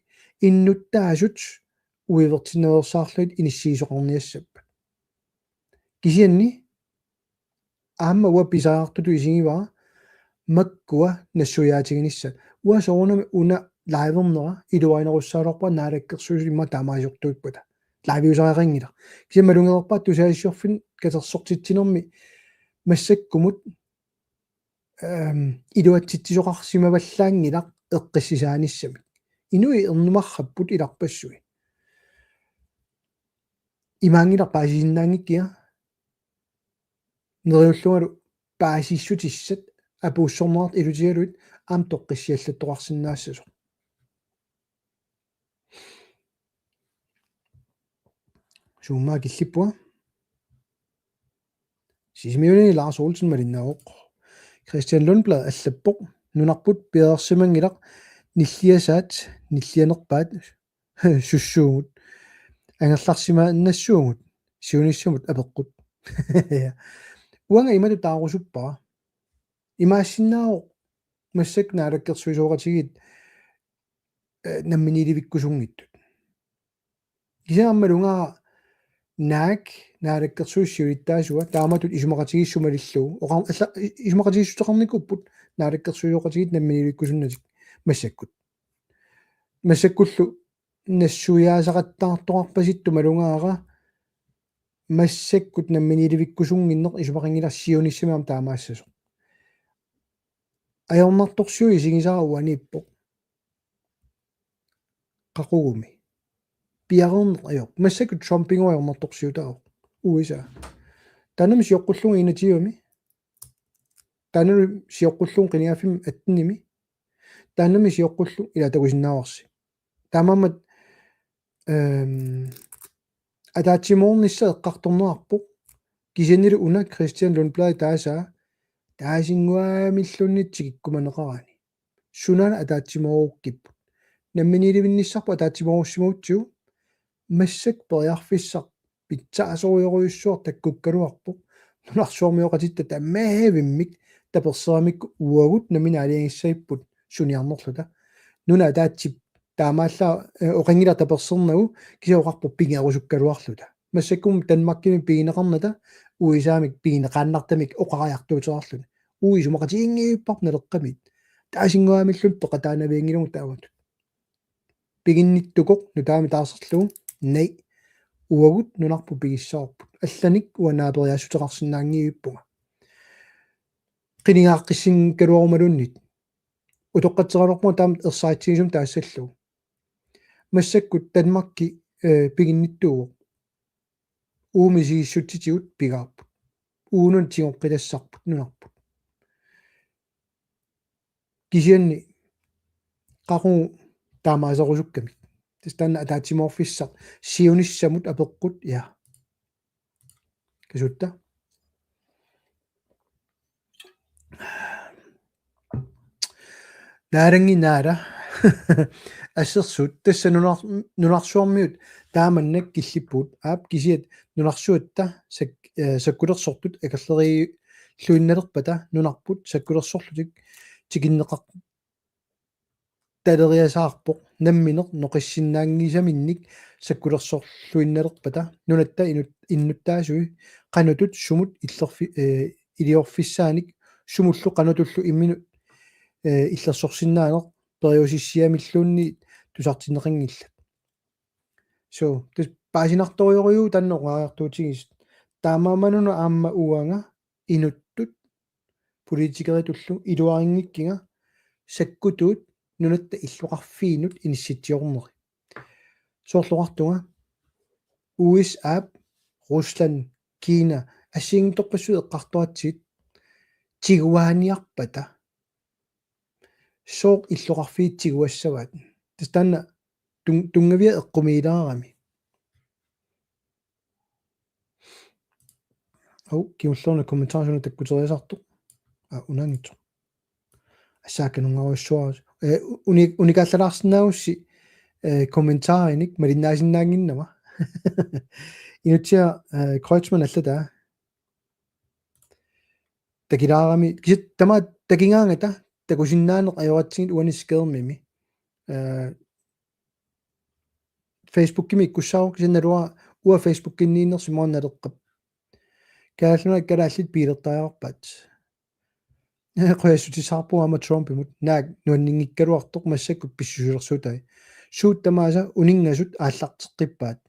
innuttaasut uivertinnaveersaarlugit inissiisoqarniassappat. Kisianni aamma uanga pisariaqartutut isigivara makkua nassuiaatiginissaat. Uanga soorunami una live-ernera iluarineqassagaluarpara Naalakkersuisut immaqa taamaaliortuippata. Live-iusariaqanngilaq. Kisianni malunnarpoq tusagassiorfinnut katersortitsinermi massakkumut, ehm, iluatsitsisoqarsimavallaanngilaq eqqissisaanissamik. Inuit ernumarrapput ilarpassui. Imaanngilaq paasisinnaanngikkiga, neriullungalu paasissutissat apuussorneqartut ilutigalugit aamma toqqissiallattoqarsinnaassasoq. Suummaa killippunga. Sisimiuni Lars Olsen malinnaavoq. Christian Lundblad allappoq: Nunarput piareersimanngilaq nilliasaat, nillianerpaat sussuugut. Angerlarsimaannassuugut, siunissamut apeqqut. Uanga imatut taarusuppara. Imaassinnaavoq massakkut naalakkersuisooqatigiit, eh, namminiilivikkusunngitsut. Kisianni aamma malugaara naak naalakkersuisut siulittaasua taamatut isumaqatigiissut malillugu. Oqar-, alla-, i-, isumaqatigiissuteqarnikuupput naalakkersuisooqatigiit namminiilivikkusunnatik massakkut. Massakkullu nassuiaasaqattaartoqarpasittut malugaara massakkut namminiilivikkusunnginneq isumaqanngilaq siunissami aamma taamaassasoq. Ajornartorsiut isigisara uaniippoq. Qaqugumi. Piareerneq ajorpoq. Massakkut Trumpigooq ajornartorsiutaavoq. U S A. Taannami sioqqullugu enogtyvemi. Taannami sioqqullugu qinigaaffimmi attenimi. Taannami sioqqullugu ila takusinnaavarsi. Taamaammat, ehm, ataatsimoornissaq eqqartorneqarpoq. Kisiannili una Christian Lundblad taasaa taasinnguamilluunniit tikikkumaneqarani. Sunaana ataatsimoorukkippoq. Namminiilivinnissarput ataatsimoorussimagutsigu, massakkut periarfissaq pitsaasorujorujussuaq takkukkaluarpoq. Nunarsuarmioqatitta tamaavimmik taperseramikku uagut nammineq aalajangissagipput suniarnerluta. Nunat ataatsip taamaallaat, eh, oqanngilaq tapersernagu, kisianni oqarpoq pigerusukkaluarluta. Massakkut Danmarkimi pigineqarnata U S A-mik pigineqaannartumik oqariartuuteqarluni. Uagut isumaqatiginngivippara Naleqqamiit. Taasinnguamilluunniit peqataanavianngilagut taamatut. Piginnittukoq nutaamik taarserlugu, nej, uagut nunarput pigissavarput. Allanik uanga naaperiaassuteqarsinnaanngivippunga. Qinigaaqqissinngikkaluarumaluunniit. Utoqqatseraluarpunga taama ersaritsigisumik taassallugu. Massakkut Danmarki, eh, piginnittuuvoq. Uumi sigissutsitigut pigaarput. Uunun tigoqqitassarput nunarput. Kisianni qaqugu taamaaserusukkamik. Tassa taanna ataatsimoorfissaq siunissamut apeqqut, ja. Kasuutta. Naalangi naala. Assersuut tassa nunar-, nunarsuarmiut taamannak killippugut, aap, kisiat nunarsuatta sak-, eh, sakkulersortut akerleriilluinnalerpata nunarput sakkulersorlutik tikinneqar-, taleriasaarpoq nammineq noqissinnaanngisaminnik sakkulersorluinnalerpata nunatta inut-, innuttaasui qanutut sumut illerfi-, eh, iliorfissaanik sumullu qanutullu imminut, eh, illersorsinnaaneq periusissiamilluunniit tusartinneqanngillat. So, tassa paasinartorujorujuuvoq taanna oqariartuutigisoq. Taamaammanuna aamma uanga inuttut politikeritullu iluarinngikkiga sakkutuut nunatta illoqarfiinut inissitsiorneri. Soorlu oqartunga U S A-p, Rusland, Kina, assigiinngitsorpassuit eqqartoratsigit tiguaaniarpata sooq illoqarfiit tiguassavaat? Tassa taanna tun-, tunngavia eqqumiilaarami. Au, kingullermik kommentarisuna takkuteriasartoq. Aa, unaanngitsoq. Assaakka nungarujussuarus. Eh, uni-, unikaallalaarsinnaagussi, eh, kommentarinik malinnaasinnaannginnama. Inutsiaq, eh, Kreutzmann allataa. Takilaarami, kisianni tamaat takigaangata takusinnaaneq ajoratsigit uani skærmimi. Eh, Facebookimi ikkussaavoq, kisianni naluara uanga Facebookinniinnersoq immaqa naleqqap. Kalaallit Nunaat kalaallit biilertariaqarpaat. Qujassutissaqarpugut aamma Trumpimut. Naak nuanninngikkaluartoq massakkut pissusilersuutai. Suut tamaasa uninngasut aallarteqqippaat.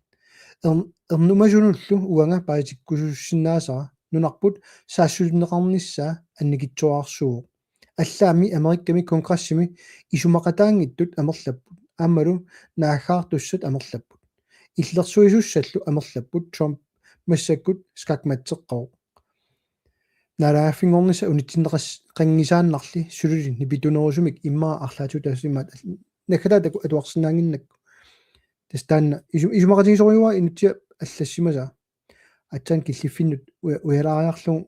Ern-, ernumasunullu uanga paasitikkusussinnaasara nunarput saassunneqarnissaa annikitsuararsuuvoq. Allaammi Amerikami kongressimi isumaqataanngitsut amerlapput. Aammalu naaggaartussat amerlapput. Illersuisussallu amerlapput, Trump massakkut skakmatseqqavoq. Naalagaaffinngornissaq unitsinneqas-, qanngisaannarli suli nipitunerusumik immaqa arlaatigut taassuma imaat al-, naggataata atuarsinnaannginnakku. Tassa taanna isu-, isumaqatigisorujussuuara inutsiap allassimasaa. Aatsaat killiffinnut uja-, ujalaariarlugu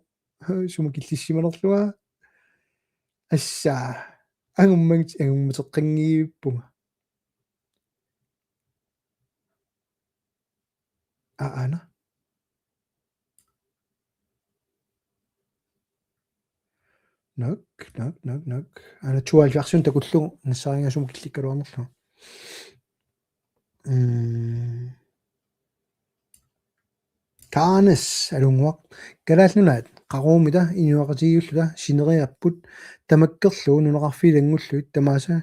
sumut killissimanerlunga. Assaa. Angummagit angummateqqanngivippunga. Aa, aana. Nok, nok, nok, nok. Aana tooghalvfjerds takullugu nassariga sumut killikkaluarnerlunga. Mm. Kaanes alunnguaq. Kalaallit Nunaat, qaqugumita inuiaqatigiilluta sineriapput tamakkerlugu nunaqarfiit ilanngullugit tamaasa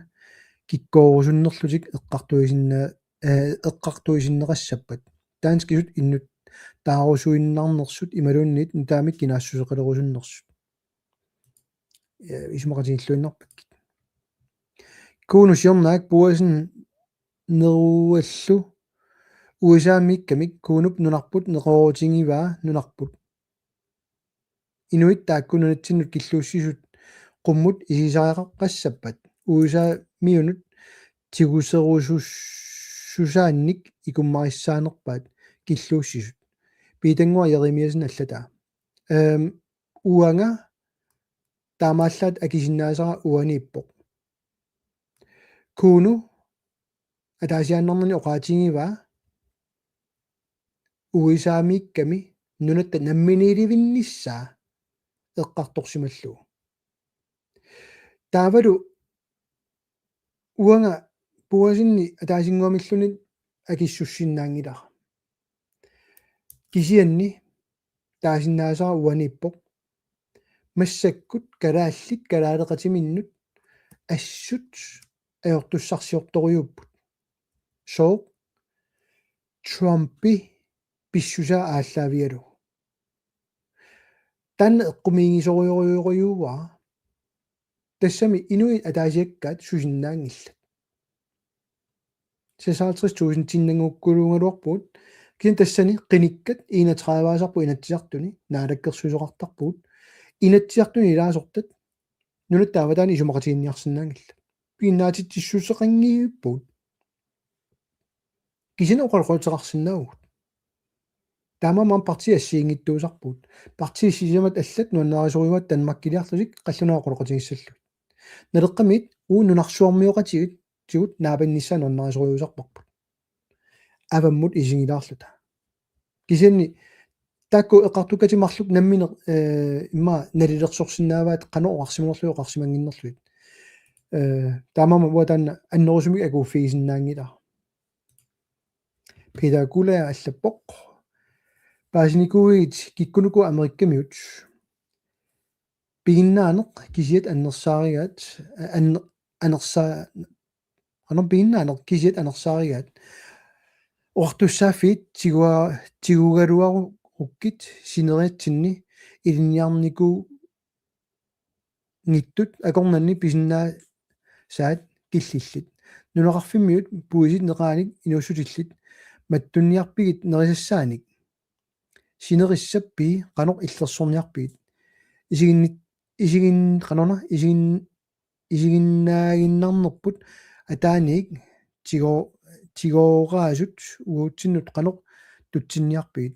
kikkoorusunnerlutik eqqartuisinna-, eh, eqqartuisinneqassappat. Danskisut innuttaarusuinnarnersut imaluunniit nutaamik kinaassuseqalerusunnersut. Eh, isumaqatigiilluinnarpakkit. Kuno siornaak puasin neruallu U S A-miikkamik Kunup nunarput neqeroorutigivaa nunarput. Inuit taakku nunatsinnut killuussisut qummut isigisariaqassappat U S A-miunut tiguserusussusaannik ikummarissaanerpaat killuussisut. Piitannguaq Jeremiassen allataa. Ehm, uanga taamaallaat akisinnaasara uaniippoq. Kuno ataasiaannarnerni oqaatigivaa U S A-miikkami nunatta namminiilivinnissaa eqqartorsimallugu. Taavalu uanga puasinni ataasinnguamilluunniit akissussinnaanngilara. Kisianni taasinnaasara uaniippoq. Massakkut kalaallit kalaaleqatiminnut assut ajortussarsiortorujuupput. Sooq? Trumpi pissusaa aallaavigalugu. Taanna eqqumiigisorujorujorujuuara. Tassami inuit ataasiakkaat susinnaanngillat. Seksoghalvtreds tusindinnannguukkuluugaluarpugut. Kisianni tassani qinikkat enogtredive-asarput Inatsisartuni, naalakkersuisoqartarpugut. Inatsisartuni ilaasortat nunatta avataani isumaqatiginninniarsinnaanngillat. Piginnaatitsissuseqanngippugut. Kisianni oqaloqateqarsinnaavugut. Taamaammat partiit assigiinngitsuusarpugut. Partiit sisamat allat nuannarisorujuat Danmarkiliarlutik qallunaat oqaloqatigissallugit. Naleqqamiit uagut nunarsuarmioqatigiit tigut naapannissaat nuannarisorujussuusarparput. Avammut isigilaarluta. Kisianni taakku eqqartukkatit marluk nammineq, eh, immaqa nalilersorsinnaavaat qanoq oqarsimanerlugit oqarsimannginnerlugit. Eh, taamaammat uanga taanna annerusumik akuuffigisinnaanngilara. Peter Guldager allappoq: Paasinikuuiit kikkunuku Amerikkamiut? Piginnaaneq kisiat annersaarigaat, an-, anersa-, qanoq piginnaaneq kisiat anersaarigaat. Oqartussaaffiit tigua-, tigugaluarukkit sineriatsinni ilinniarnikuunngitsut akornanni pisinnaasaat killillit. Nunaqarfimmiut puisit neqaanik inuussutillit mattunniarpigit nerisassaanik. Sinerissap pii qanoq illersorniarpigit? Isiginni-, isigin-, qanorna, isigin-, isiginnaaginnarnerput ataaniit tigo-, tigooraasut uagutsinnut qanoq tutsinniarpigit?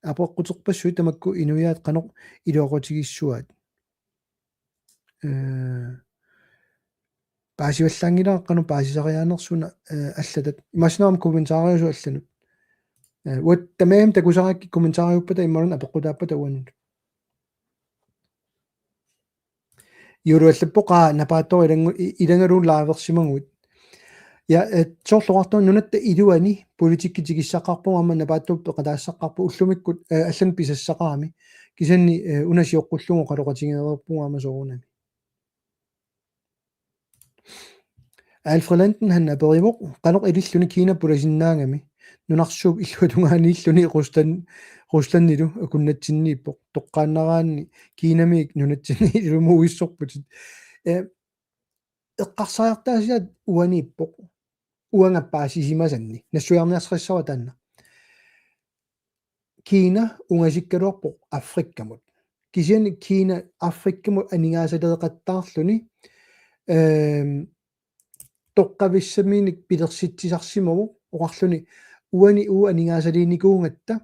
Apeqquterpassuit tamakku inuiaat qanoq iluaqutigissuaat. Eh, paasivallaanngilara qanoq paasisariaanersut una, eh, allatat. Imaassinnaavoq kommentaariusut allanut. Eh, uanga tamarmik takusarakkit kommentaariuppata imaluunniit apeqqutaappata uannut. Juulu allappoq: Aa, Napaattoq ilanngu-, i-, ilanngullugit liversimaguit. Ja, eh, soorlu oqartunga nunatta iluani politikki tikissaqqaarpugut aamma Napaattup peqataassaqqaarpoq ullumikkut, eh, allanut pisassaqarami. Kisianni, eh, una sioqqullugu oqaloqatigereerpugut aamma soorunami. Alfred Landen han aperivoq: Qanoq ililluni Kina pulasinnaagami? Nunarsuup illuatungaaniilluni Rusland, Ruslandilu akunnatsinniippoq. Toqqaannaraanni Kinamiit nunatsinni ilumuuissorputit. Eh, eqqarsariartaasiat uaniippoq. Uanga paasisimasanni. Nassuiarniarsarissavara taanna. Kina ungasikkaluarpoq Afrikkamut. Kisianni Kina Afrikkamut aningaasaleeqattaarluni, ehm, toqqavissaminik pilersitsisarsimavoq oqarluni: Uani uagut aningaasaliinikuugatta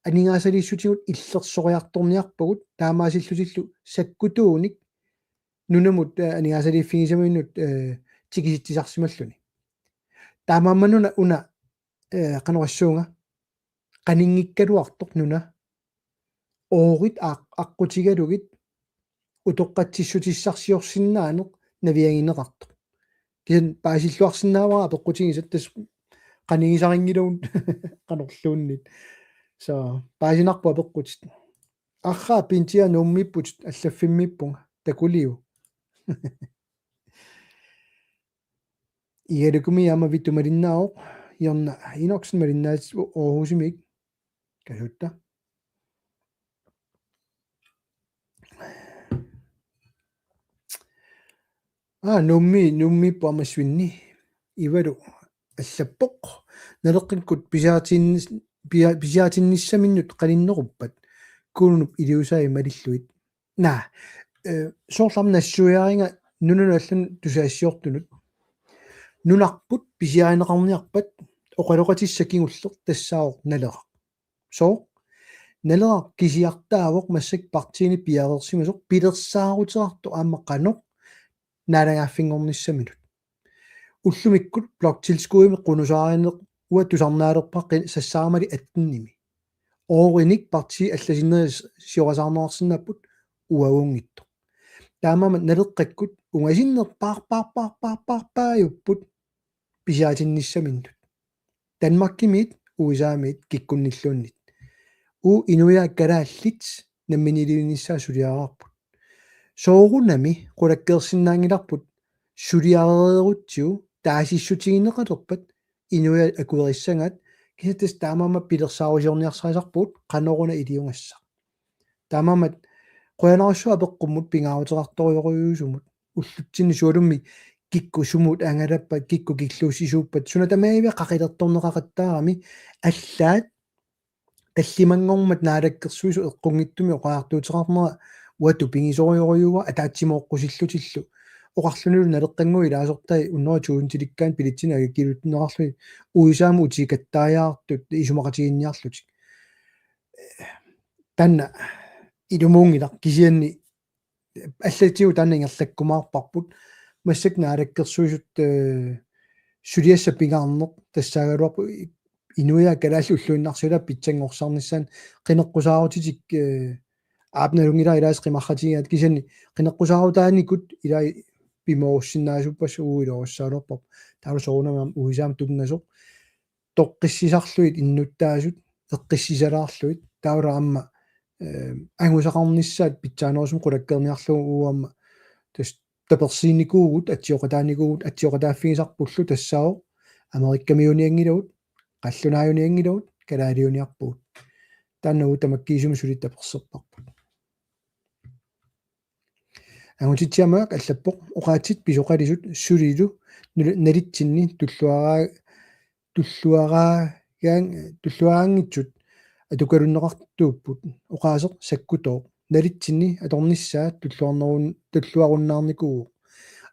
aningaasaliissutigut illersoriartorniarpagut taamaasillutillu sakkutuunik nunamut, eh, aningaasaliiffigisaminnut, eh, tikisitsisarsimalluni. Taamaammat una, una, eh, qanoq oqassuunga, qaninngikkaluartoq nuna. Oorit aq-, aqqutigalugit utoqqatsissutissarsiorsinnaaneq naviangineqartoq. Kisianni paasilluarsinnaavara apeqqutigisat, tassa qanigisarinngilagut qanorluunniit. Så, paasinarpoq apeqqutit. Arraa Pintia Nuummiipputit, allaffimmiippunga. Takuliu. Igalukumi aamma Vittu malinnaavoq, Jonna Enoksen malinnaasoq Aarhusimiit. Kasuutta. Aa, Nuummi, Nuummiippoq aamma Svinni. Ivalu allappoq: Naleqqikkut pisiaritinnis-, pia-, pisiaritinnissaminnut qaninneruppat Kunuup iliuusai malillugit? Naa, eh, soorlu aamma nassuiariga nunanut allanut tusagassiortunut. Nunarput pisiarineqarniarpat oqaloqatissaq kingulleq tassaavoq Naleraq. Sooq? Naleraq kisiartaavoq massakkut partiini piareersimasoq pilersaaruteqartoq aamma qanoq naalagaaffinngornissaminut. Ullumikkut bloktilskuddimik qunusaarineq uanga tusarnaalerpara qi-, sassaamali attenimi. Oorinik partiit allasinneri s-, siorasaarneqarsinnaapput uaguunngitsoq. Taamaammat Naleqqakkut ungasinnerpaarpaarpaarpaarpaajupput pisiaritinnissaminnut. Danmarkimiit, U S A-miit kikkunnilluunniit. Uagut inuiaat kalaallit namminiilivinnissaat suliaraarput. Soorunami qulakkeersinnaanngilarput suliareerutsigu taasissutigineqalerpat inuiaat akuerissagaat, kisianni tassa taamaammat pilersaarusiorniarsarisarpugut qanoruna iliugassaq. Taamaammat qujanarsuaq apeqqummut pingaaruteqartorujussuusumut ullutsinni sualummik kikkut sumut angalappat, kikkut killuussisuuppat, suna tamaavimmi qaqilertorneqaqattaarami, allaat tallimanngormat naalakkersuisut eqqunngitsumik oqariartuuteqarnera uanga tupigisorujussuuara, ataatsimooqqusillutillu. Oqarlunilu naleqqanngui ilaasortai hundrede tusindilikkaanni billetsinik aggiartuunneqarluni, U S A-mut uteqattaajaartut isumaqatigiinniarlutik. Taanna ilumuunngilaq, kisianni allatigut taanna ingerlakkumaarparput. Massakkut naalakkersuisut, eh, suliassaq pingaarneq tassaagaluarpoq, i-, inuiaat kalaallit ulluinnarsiutaat pitsanngorsarnissaat, qineqqusaarutitik, eh, aap, nalunngilara ilaasa qimarratigigaat, kisianni qineqqusaarutaanikut ilai pimoorussinnaasuppassuit, uagut iluarissaagaluarparput. Taavalu soorunami aamma U S A-mut tunngasoq, toqqissisarlugit innuttaasut, eqqissisalaarlugit, taavalu aamma, eh, angusaqarnissaat pitsaanerusumik qulakkeerniarlugu, uagut aamma tassa tapersiinikuuvugut, atsioqataanikuuvugut, atsioqataaffigisarpullu tassaavoq Amerikkamiuunianngilagut, qallunaajunianngilagut, kalaaliuniarpugut. Taanna uagut tamakkiisumik suli taperserparput. Angutitsiaq Mørch allappoq: Oqaatsit pisoqalisut sulilu nul-, nalitsinni tulluaraa-, tulluaraagaan-, tulluaraanngitsut atukalunneqartuupput. Oqaaseq sakkutooq. Nalitsinni atornissaa tulluarnerun-, tulluarunnaarnikuuvoq.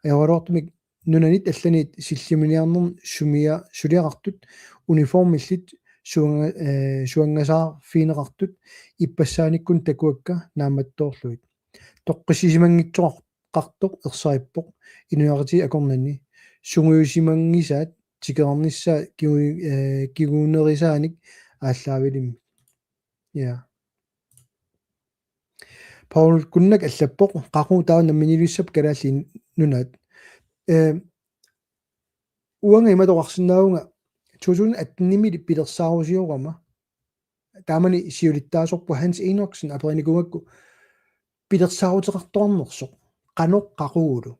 Ajoraluartumik nunanit allanit sillimaniarnermi sumia-, suliaqartut, uniformillit suanga-, eh, suangasaarfigineqartut, ippassaanikkut takuakka naammattoorlugit. Toqqissisimanngitsoqartoq ersarippoq inuiaqatigiit akornanni. Sungiusimanngisaat tikerarnissaa kigu-, eh, kigunerisaanik aallaavilimmik. Ja. Paul Kunnak allappoq: Qaqugu taava namminiilissappat Kalaallit Nunaat? Eh, uanga imatut oqarsinnaavunga, to tusind atten-imi pilersaarusiorama, taamani siulittaasorput Hans Enoksen aperinikuugakku pilersaaruteqartoqarnersoq, qanoq qaqugulu.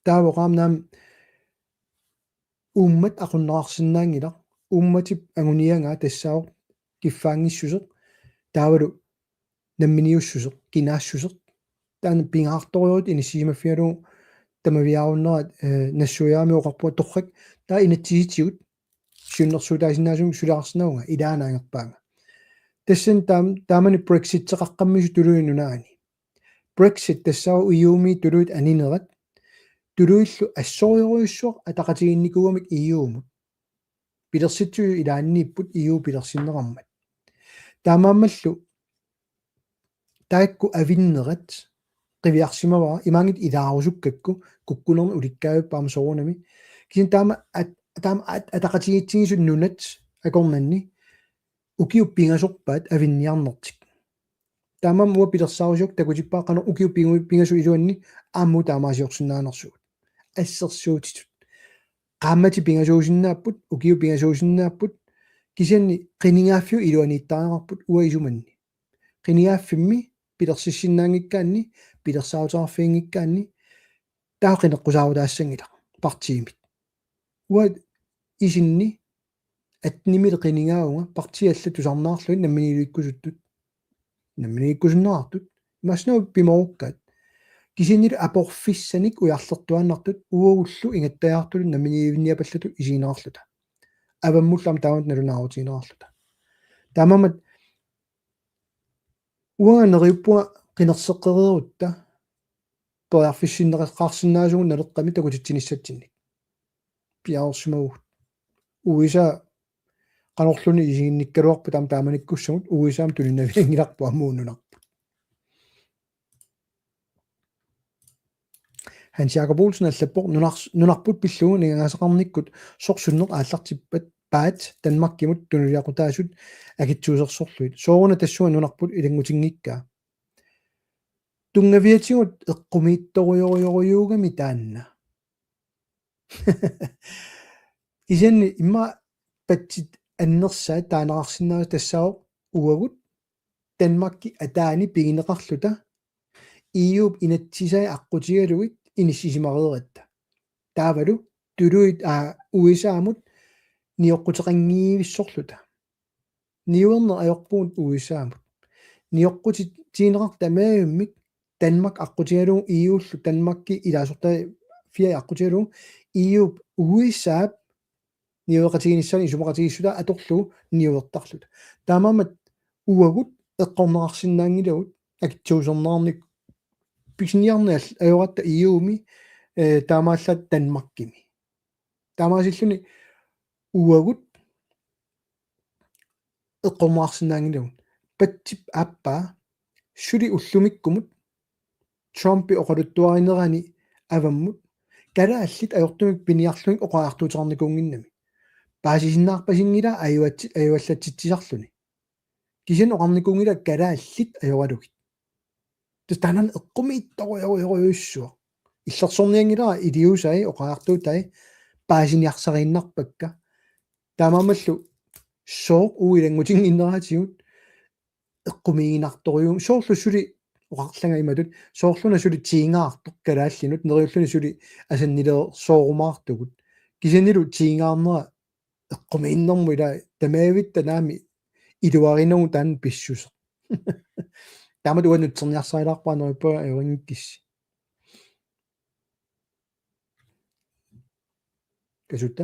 Taava oqarami aamma uummat aqunneqarsinnaanngilaq, uummatip anguniagaa tassaavoq kiffaanngissuseq, taavalu namminiussuseq, kinaassuseq. Taanna pingaartorujuuvoq inissisimaffigalugu tamaviaarunnerat, eh, nassuiaarami oqarpunga torrak, taava inatsisitigut siunnersuutaasinnaasumik suliaqarsinnaavunga, ilaana angerpaanga. Tassani taam-, taamani Brexiteqaqqammisut tuluit nunaanni. Brexit tassaavoq E U-mi tuluit aninerat. Tuluillu assorujussuaq ataqatigiinnikuugamik E U-mut. Pilersitsisut ilaanniipput E U pilersinneqarmat. Taamaammallu taakku avinnerat qiviarsimavara, imaanngitsoq ilaarusukkakku kukkunernik ulikkaavippoq aamma soorunami. Kisianni taama at-, taama at-, ataqatigiitsigisut nunat akornanni ukiut pingasorpaat avinniarnertik. Taamaammat uanga pilersaarusiorama takutippara qanoq ukiut pingu-, pingasut iluanni aamma taamaaliorsinnaanersugut. Assersuutitut. Qaammatit pingasuusinnaapput, ukiut pingasuusinnaapput, kisianni qinigaaffiup iluaniittariaqarput uanga isumanni. Qinigaaffimmi pilersissinnaanngikkaanni, pilersaaruteqarfiginngikkaanni, taava qineqqusaarutaassanngilaq partiimit. Uanga isinni atten-imi qinigaavunga partiit allat tusarnaarlugit namminiilivikkusuttut. Namminiivikkusunneqartut. Imaassinnaavoq pimoorukkaat. Kisiannili aporfissanik ujarlertuaannartut uagullu ingattajaartutut namminiilivinniapallatut isigineqarluta. Avammullu aamma taamatut nalunaarutigineqarluta. Taamaammat uanga neriuppunga qinerseqqereerutta periarfissinneqaqqamik takutitsinissatsinnik. Piareersimavugut. U S A qanorluunniit isiginnikkaluarpat taama taamanikkussamut U S A-mut tuninavianngilarput aamma uagut nunarput. Hans Jakob Olsen allappoq: Nunars-, nunarput pillugu aningaasaqarnikkut soorlu sunneq aallartippat paat Danmarkimut tunuliaqutaasut akitsuusersorlugit. Sooruna tassunga nunarput ilanngutinngikkaa? Tunngaviatigut eqqumiitsorujorujorujuugami taanna. Kisianni immaqa patsit annersaat taaneqarsinnaasut tassaavoq uagut Danmarki ataani pigineqarluta E U-p inatsisai aqqutigalugit inissisimareeratta. Taavalu tuluit, aa, U S A-mut nioqquteqanngivissorluta. Niuerneq ajorpugut U S A-mut. Nioqqutitigineqartoq tamaavimmik Danmark aqqutigalugu E U-llu Danmarki ilaasortai fire aqqutigalugu, E U-p U S A-p niueqatigiinnissaanut isumaqatigiissutaat atorlugu niuertarluta. Taamaammat uagut eqqorneqarsinnaanngilagut akitsuuserneqarnikkut pisiniarneq ajoratta E U-mi, eh, taamaallaat Danmarkimi. Taamaasilluni uagut eqqorneqarsinnaanngilagut. Patsip aappaa suli ullumikkumut Trumpi oqaluttuarinerani avammut kalaallit ajortumik piniarlugit oqariartuuteqarnikuunnginnami. Paasisinnaarpasinngilaa ajuatsi-, ajuallatsitsisarluni. Kisianni oqarnikuunngilaa kalaallit ajoralugit. Tassa taanna eqqumiitsorujorujorujussuaq. Illersornianngilara iliusai oqariartuutai paasiniarsariinnarpakka. Taamaammallu sooq uagut ilanngutinnginneratigut eqqumiiginartorujussuuvoq soorlu suli oqarlanga imatut, soorluna suli tiingaartoq kalaallinut, neriulluni suli asannilersoorumaartugut. Kisiannili tiingaarnera eqqumiinnermut ila tamaavitta naamik iluarinagu taanna pissuseq. Taamatut uanga nutserniarsarilaarpara neriuppunga ajorinngikkussi. Kasuutta.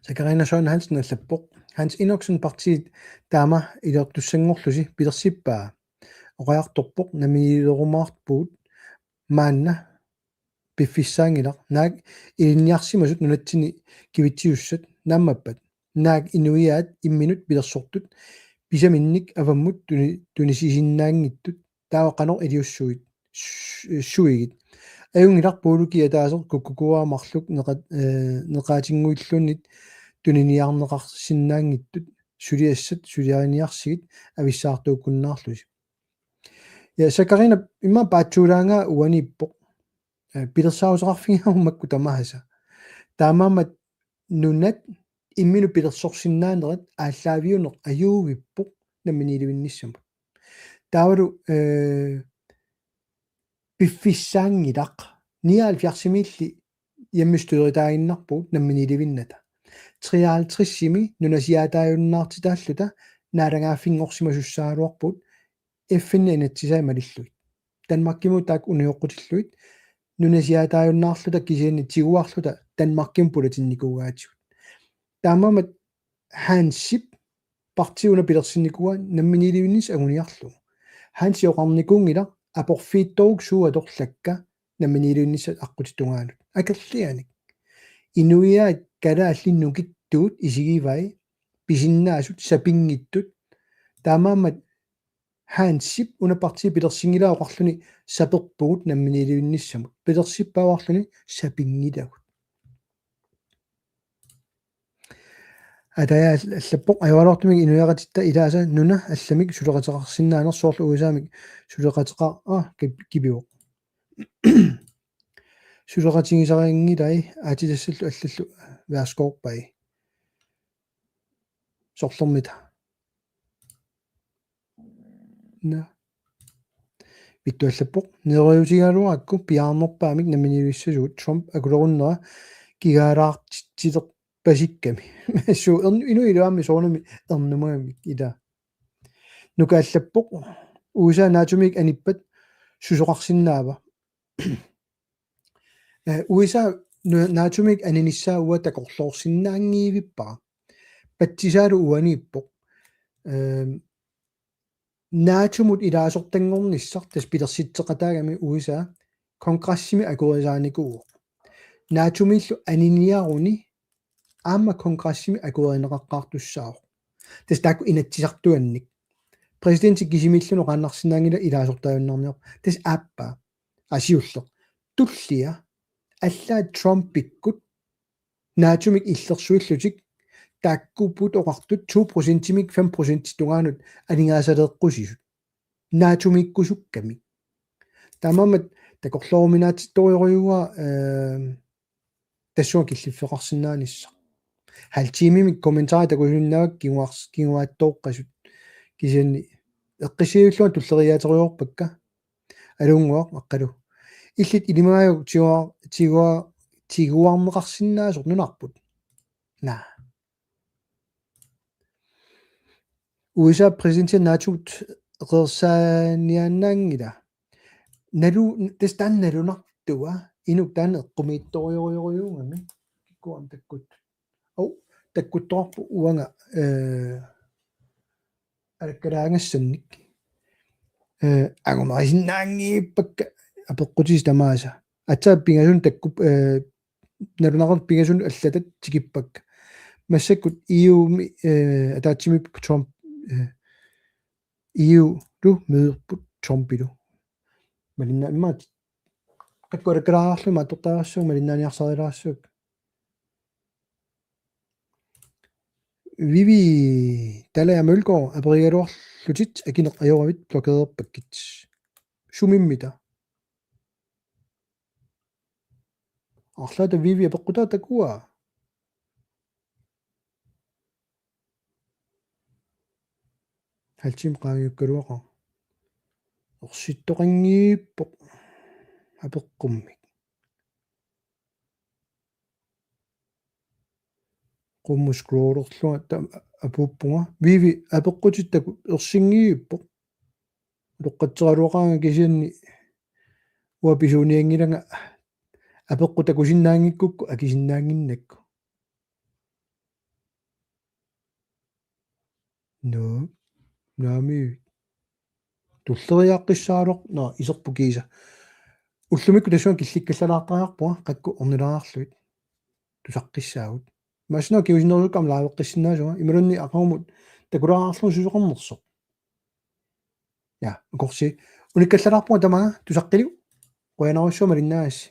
Sakarina Søren Hansen allappoq: Hans Enoksen, partiit taama iliortussanngorlusi pilersippaa? Oqariartorpoq namminiilerumaarpugut maanna piffissaanngilaq, naak ilinniarsimasut nunatsinni kivitsisussat naammappat, naak inuiaat imminut pilersortut pisaminnik avammut tuni-, tunisisinnaanngitsut, taava qanoq iliussuit, su-, suigit. Ajunngilaq puuluki ataaseq kukkukuaa marluk neqa-, eh, neqaatinnguilluunniit tuniniarneqarsinnaanngitsut, suliassat suliariniarsigit avissaartuukkunnaarlusi. Ja, Sakarina, immaqa paatsuulaangaa uaniippoq. Eh, pilersaaruteqarfigigaluarukku tamaasa. Taamaammat nunat imminut pilersorsinnaanerat aallaaviuneq ajuuvippoq namminiilivinnissamut. Taavalu, eh, piffissaanngilaq. Nioghalvfjerdsimiilli hjemmestyretaaginnarpugut namminiilivinnata. Treoghalvtredsimi nunasiaataajunnaartitaalluta naalagaaffinngorsimasussaagaluarpugut F N-ip inatsisai malillugit. Danmarkimut taakku unioqqutillugit nunasiaataajunnaarluta kisianni tiguarluta Danmarkimut pulatinnikuugaatigut. Taamaammat Hansip partii una pilersinnikuuaa namminiilivinnissaq anguniarlugu. Hansi oqarnikuunngilaq aporfiittoruk suut atorlakka namminiilivinnissat aqqutip tungaanut. Akerlianik. Inuiaat kalaallit nukittuut isigivai pisinnaasut sapinngittut. Taamaammat Hansip una partii pilersinngilaa oqarluni saperpugut namminiilivinnissamut. Pilersippaa oqarluni sapinngilagut. Ataja all-, allappoq: Ajoraluartumik inuiaqatitta ilaasa nuna allamik suleqateqarsinnaaneq soorlu U S A-mik suleqateqar-, ah, kip-, kipivoq. Suleqatigisarinngilaat aatsitassallu allallu værsgoorpai. Sorlermita. Nå. Vittu allappoq: Neriuutigaluarakku piaarnerpaamik namminiilissasugut, Trump akulerunnera kigaalaartitsilerpasikkami. Suu, ern-, inuit iluamik soorunami ernumagamik ila. Nuka allappoq: U S A NATO-mik anippat susoqarsinnaava? Eh, U S A nu-, NATO-mik aninissaa uanga takorloorsinnaanngivippara. Patsisaalu uaniippoq. Ehm, NATO-mut ilaasortanngornissaq tassa pilersitseqataagami U S A kongressimi akuerisaanikuuvoq. NATO-miillu aniniaruni aamma kongressimi akuerineqaqqaartussaavoq. Tassa taakku inatsisartuannik. Præsidenti kisimiilluni oqaannarsinnaanngilaq ilaasortaajunnaarniarpoq. Tassa aappaa. Asiulleq. Tullia. Allaat Trumpikkut NATO-mik illersuillutik taakkuupput oqartut to procentimik fem procentit tungaanut aningaasaleeqqusisut. NATO-miikkusukkamik. Taamaammat takorlooruminaatsittorujussuuara, ehm, tassunga killiffeqarsinnaanissaq. Halv timemik kommentarit takusinnaavat kinguars-, kinguaattooqqasut. Kisianni eqqissiivillunga tulleriiaaterujoorpakka. Aluunnguaq Aqqalu. Illit ilimagaajuk tigua-, tigua-, tiguarneqarsinnaasoq nunarput? Naa. U S A præsidenti NATO-t eqeersaaniaannaanngila. Nalu, tassa taanna nalunartua, inuk taanna eqqumiitsorujorujorujuugami. Kikkuam takkut. Au, takkuttoqarpoq uanga, eh, alakkalaangassannik. Eh, angumerisinnaanngippakka apeqqutisi tamaasa. Aatsaat pingasunut takkup, eh, nalunaqartut pingasunut allatat tikippakka. Massakkut E U-mi, eh, ataatsimiippoq Trump, eh, E U-lu møderput Trumpilu. Malinna-, immaqa qakku alakkalaarlugit atortariaqarsuugut malinnaaniarsarilaarsuugut. Vivi, Dalager Mølgaard, aperigaluarlutit akineq ajoravit blokererpakkit. Sumimmita? Arlaata Vivi apeqqutaa takuaa. Halv time qaangiukkaluaqaaq. Ersittoqanngiippoq. Apeqqummik. Qummut scrollerlunga ta-, apuuppunga. Vivi apeqqutit taku ersinngiippoq. Utoqqatseraluaqaanga kisianni uanga pisuunianngilanga apeqqut takusinnaanngikkukku akisinnaannginnakku. Nuu. Naamik. Tulleriiaqqissaarluarpoq. Naa, iserpoq kiisa. Ullumikkut tassunga killikkallalaartariaqarpunga, qakku ornilaarlugit. Tusaqqissaagut. Massina kingusinnerusukkut aamma liveqqissinnaasunga. Imaluunniit aqagumut takulaarlugu susoqarnersoq. Ja, akorsi. Unikkallalaarpunga tamaanga tusaqqiliuk. Qujanarsuaq malinnaagassi.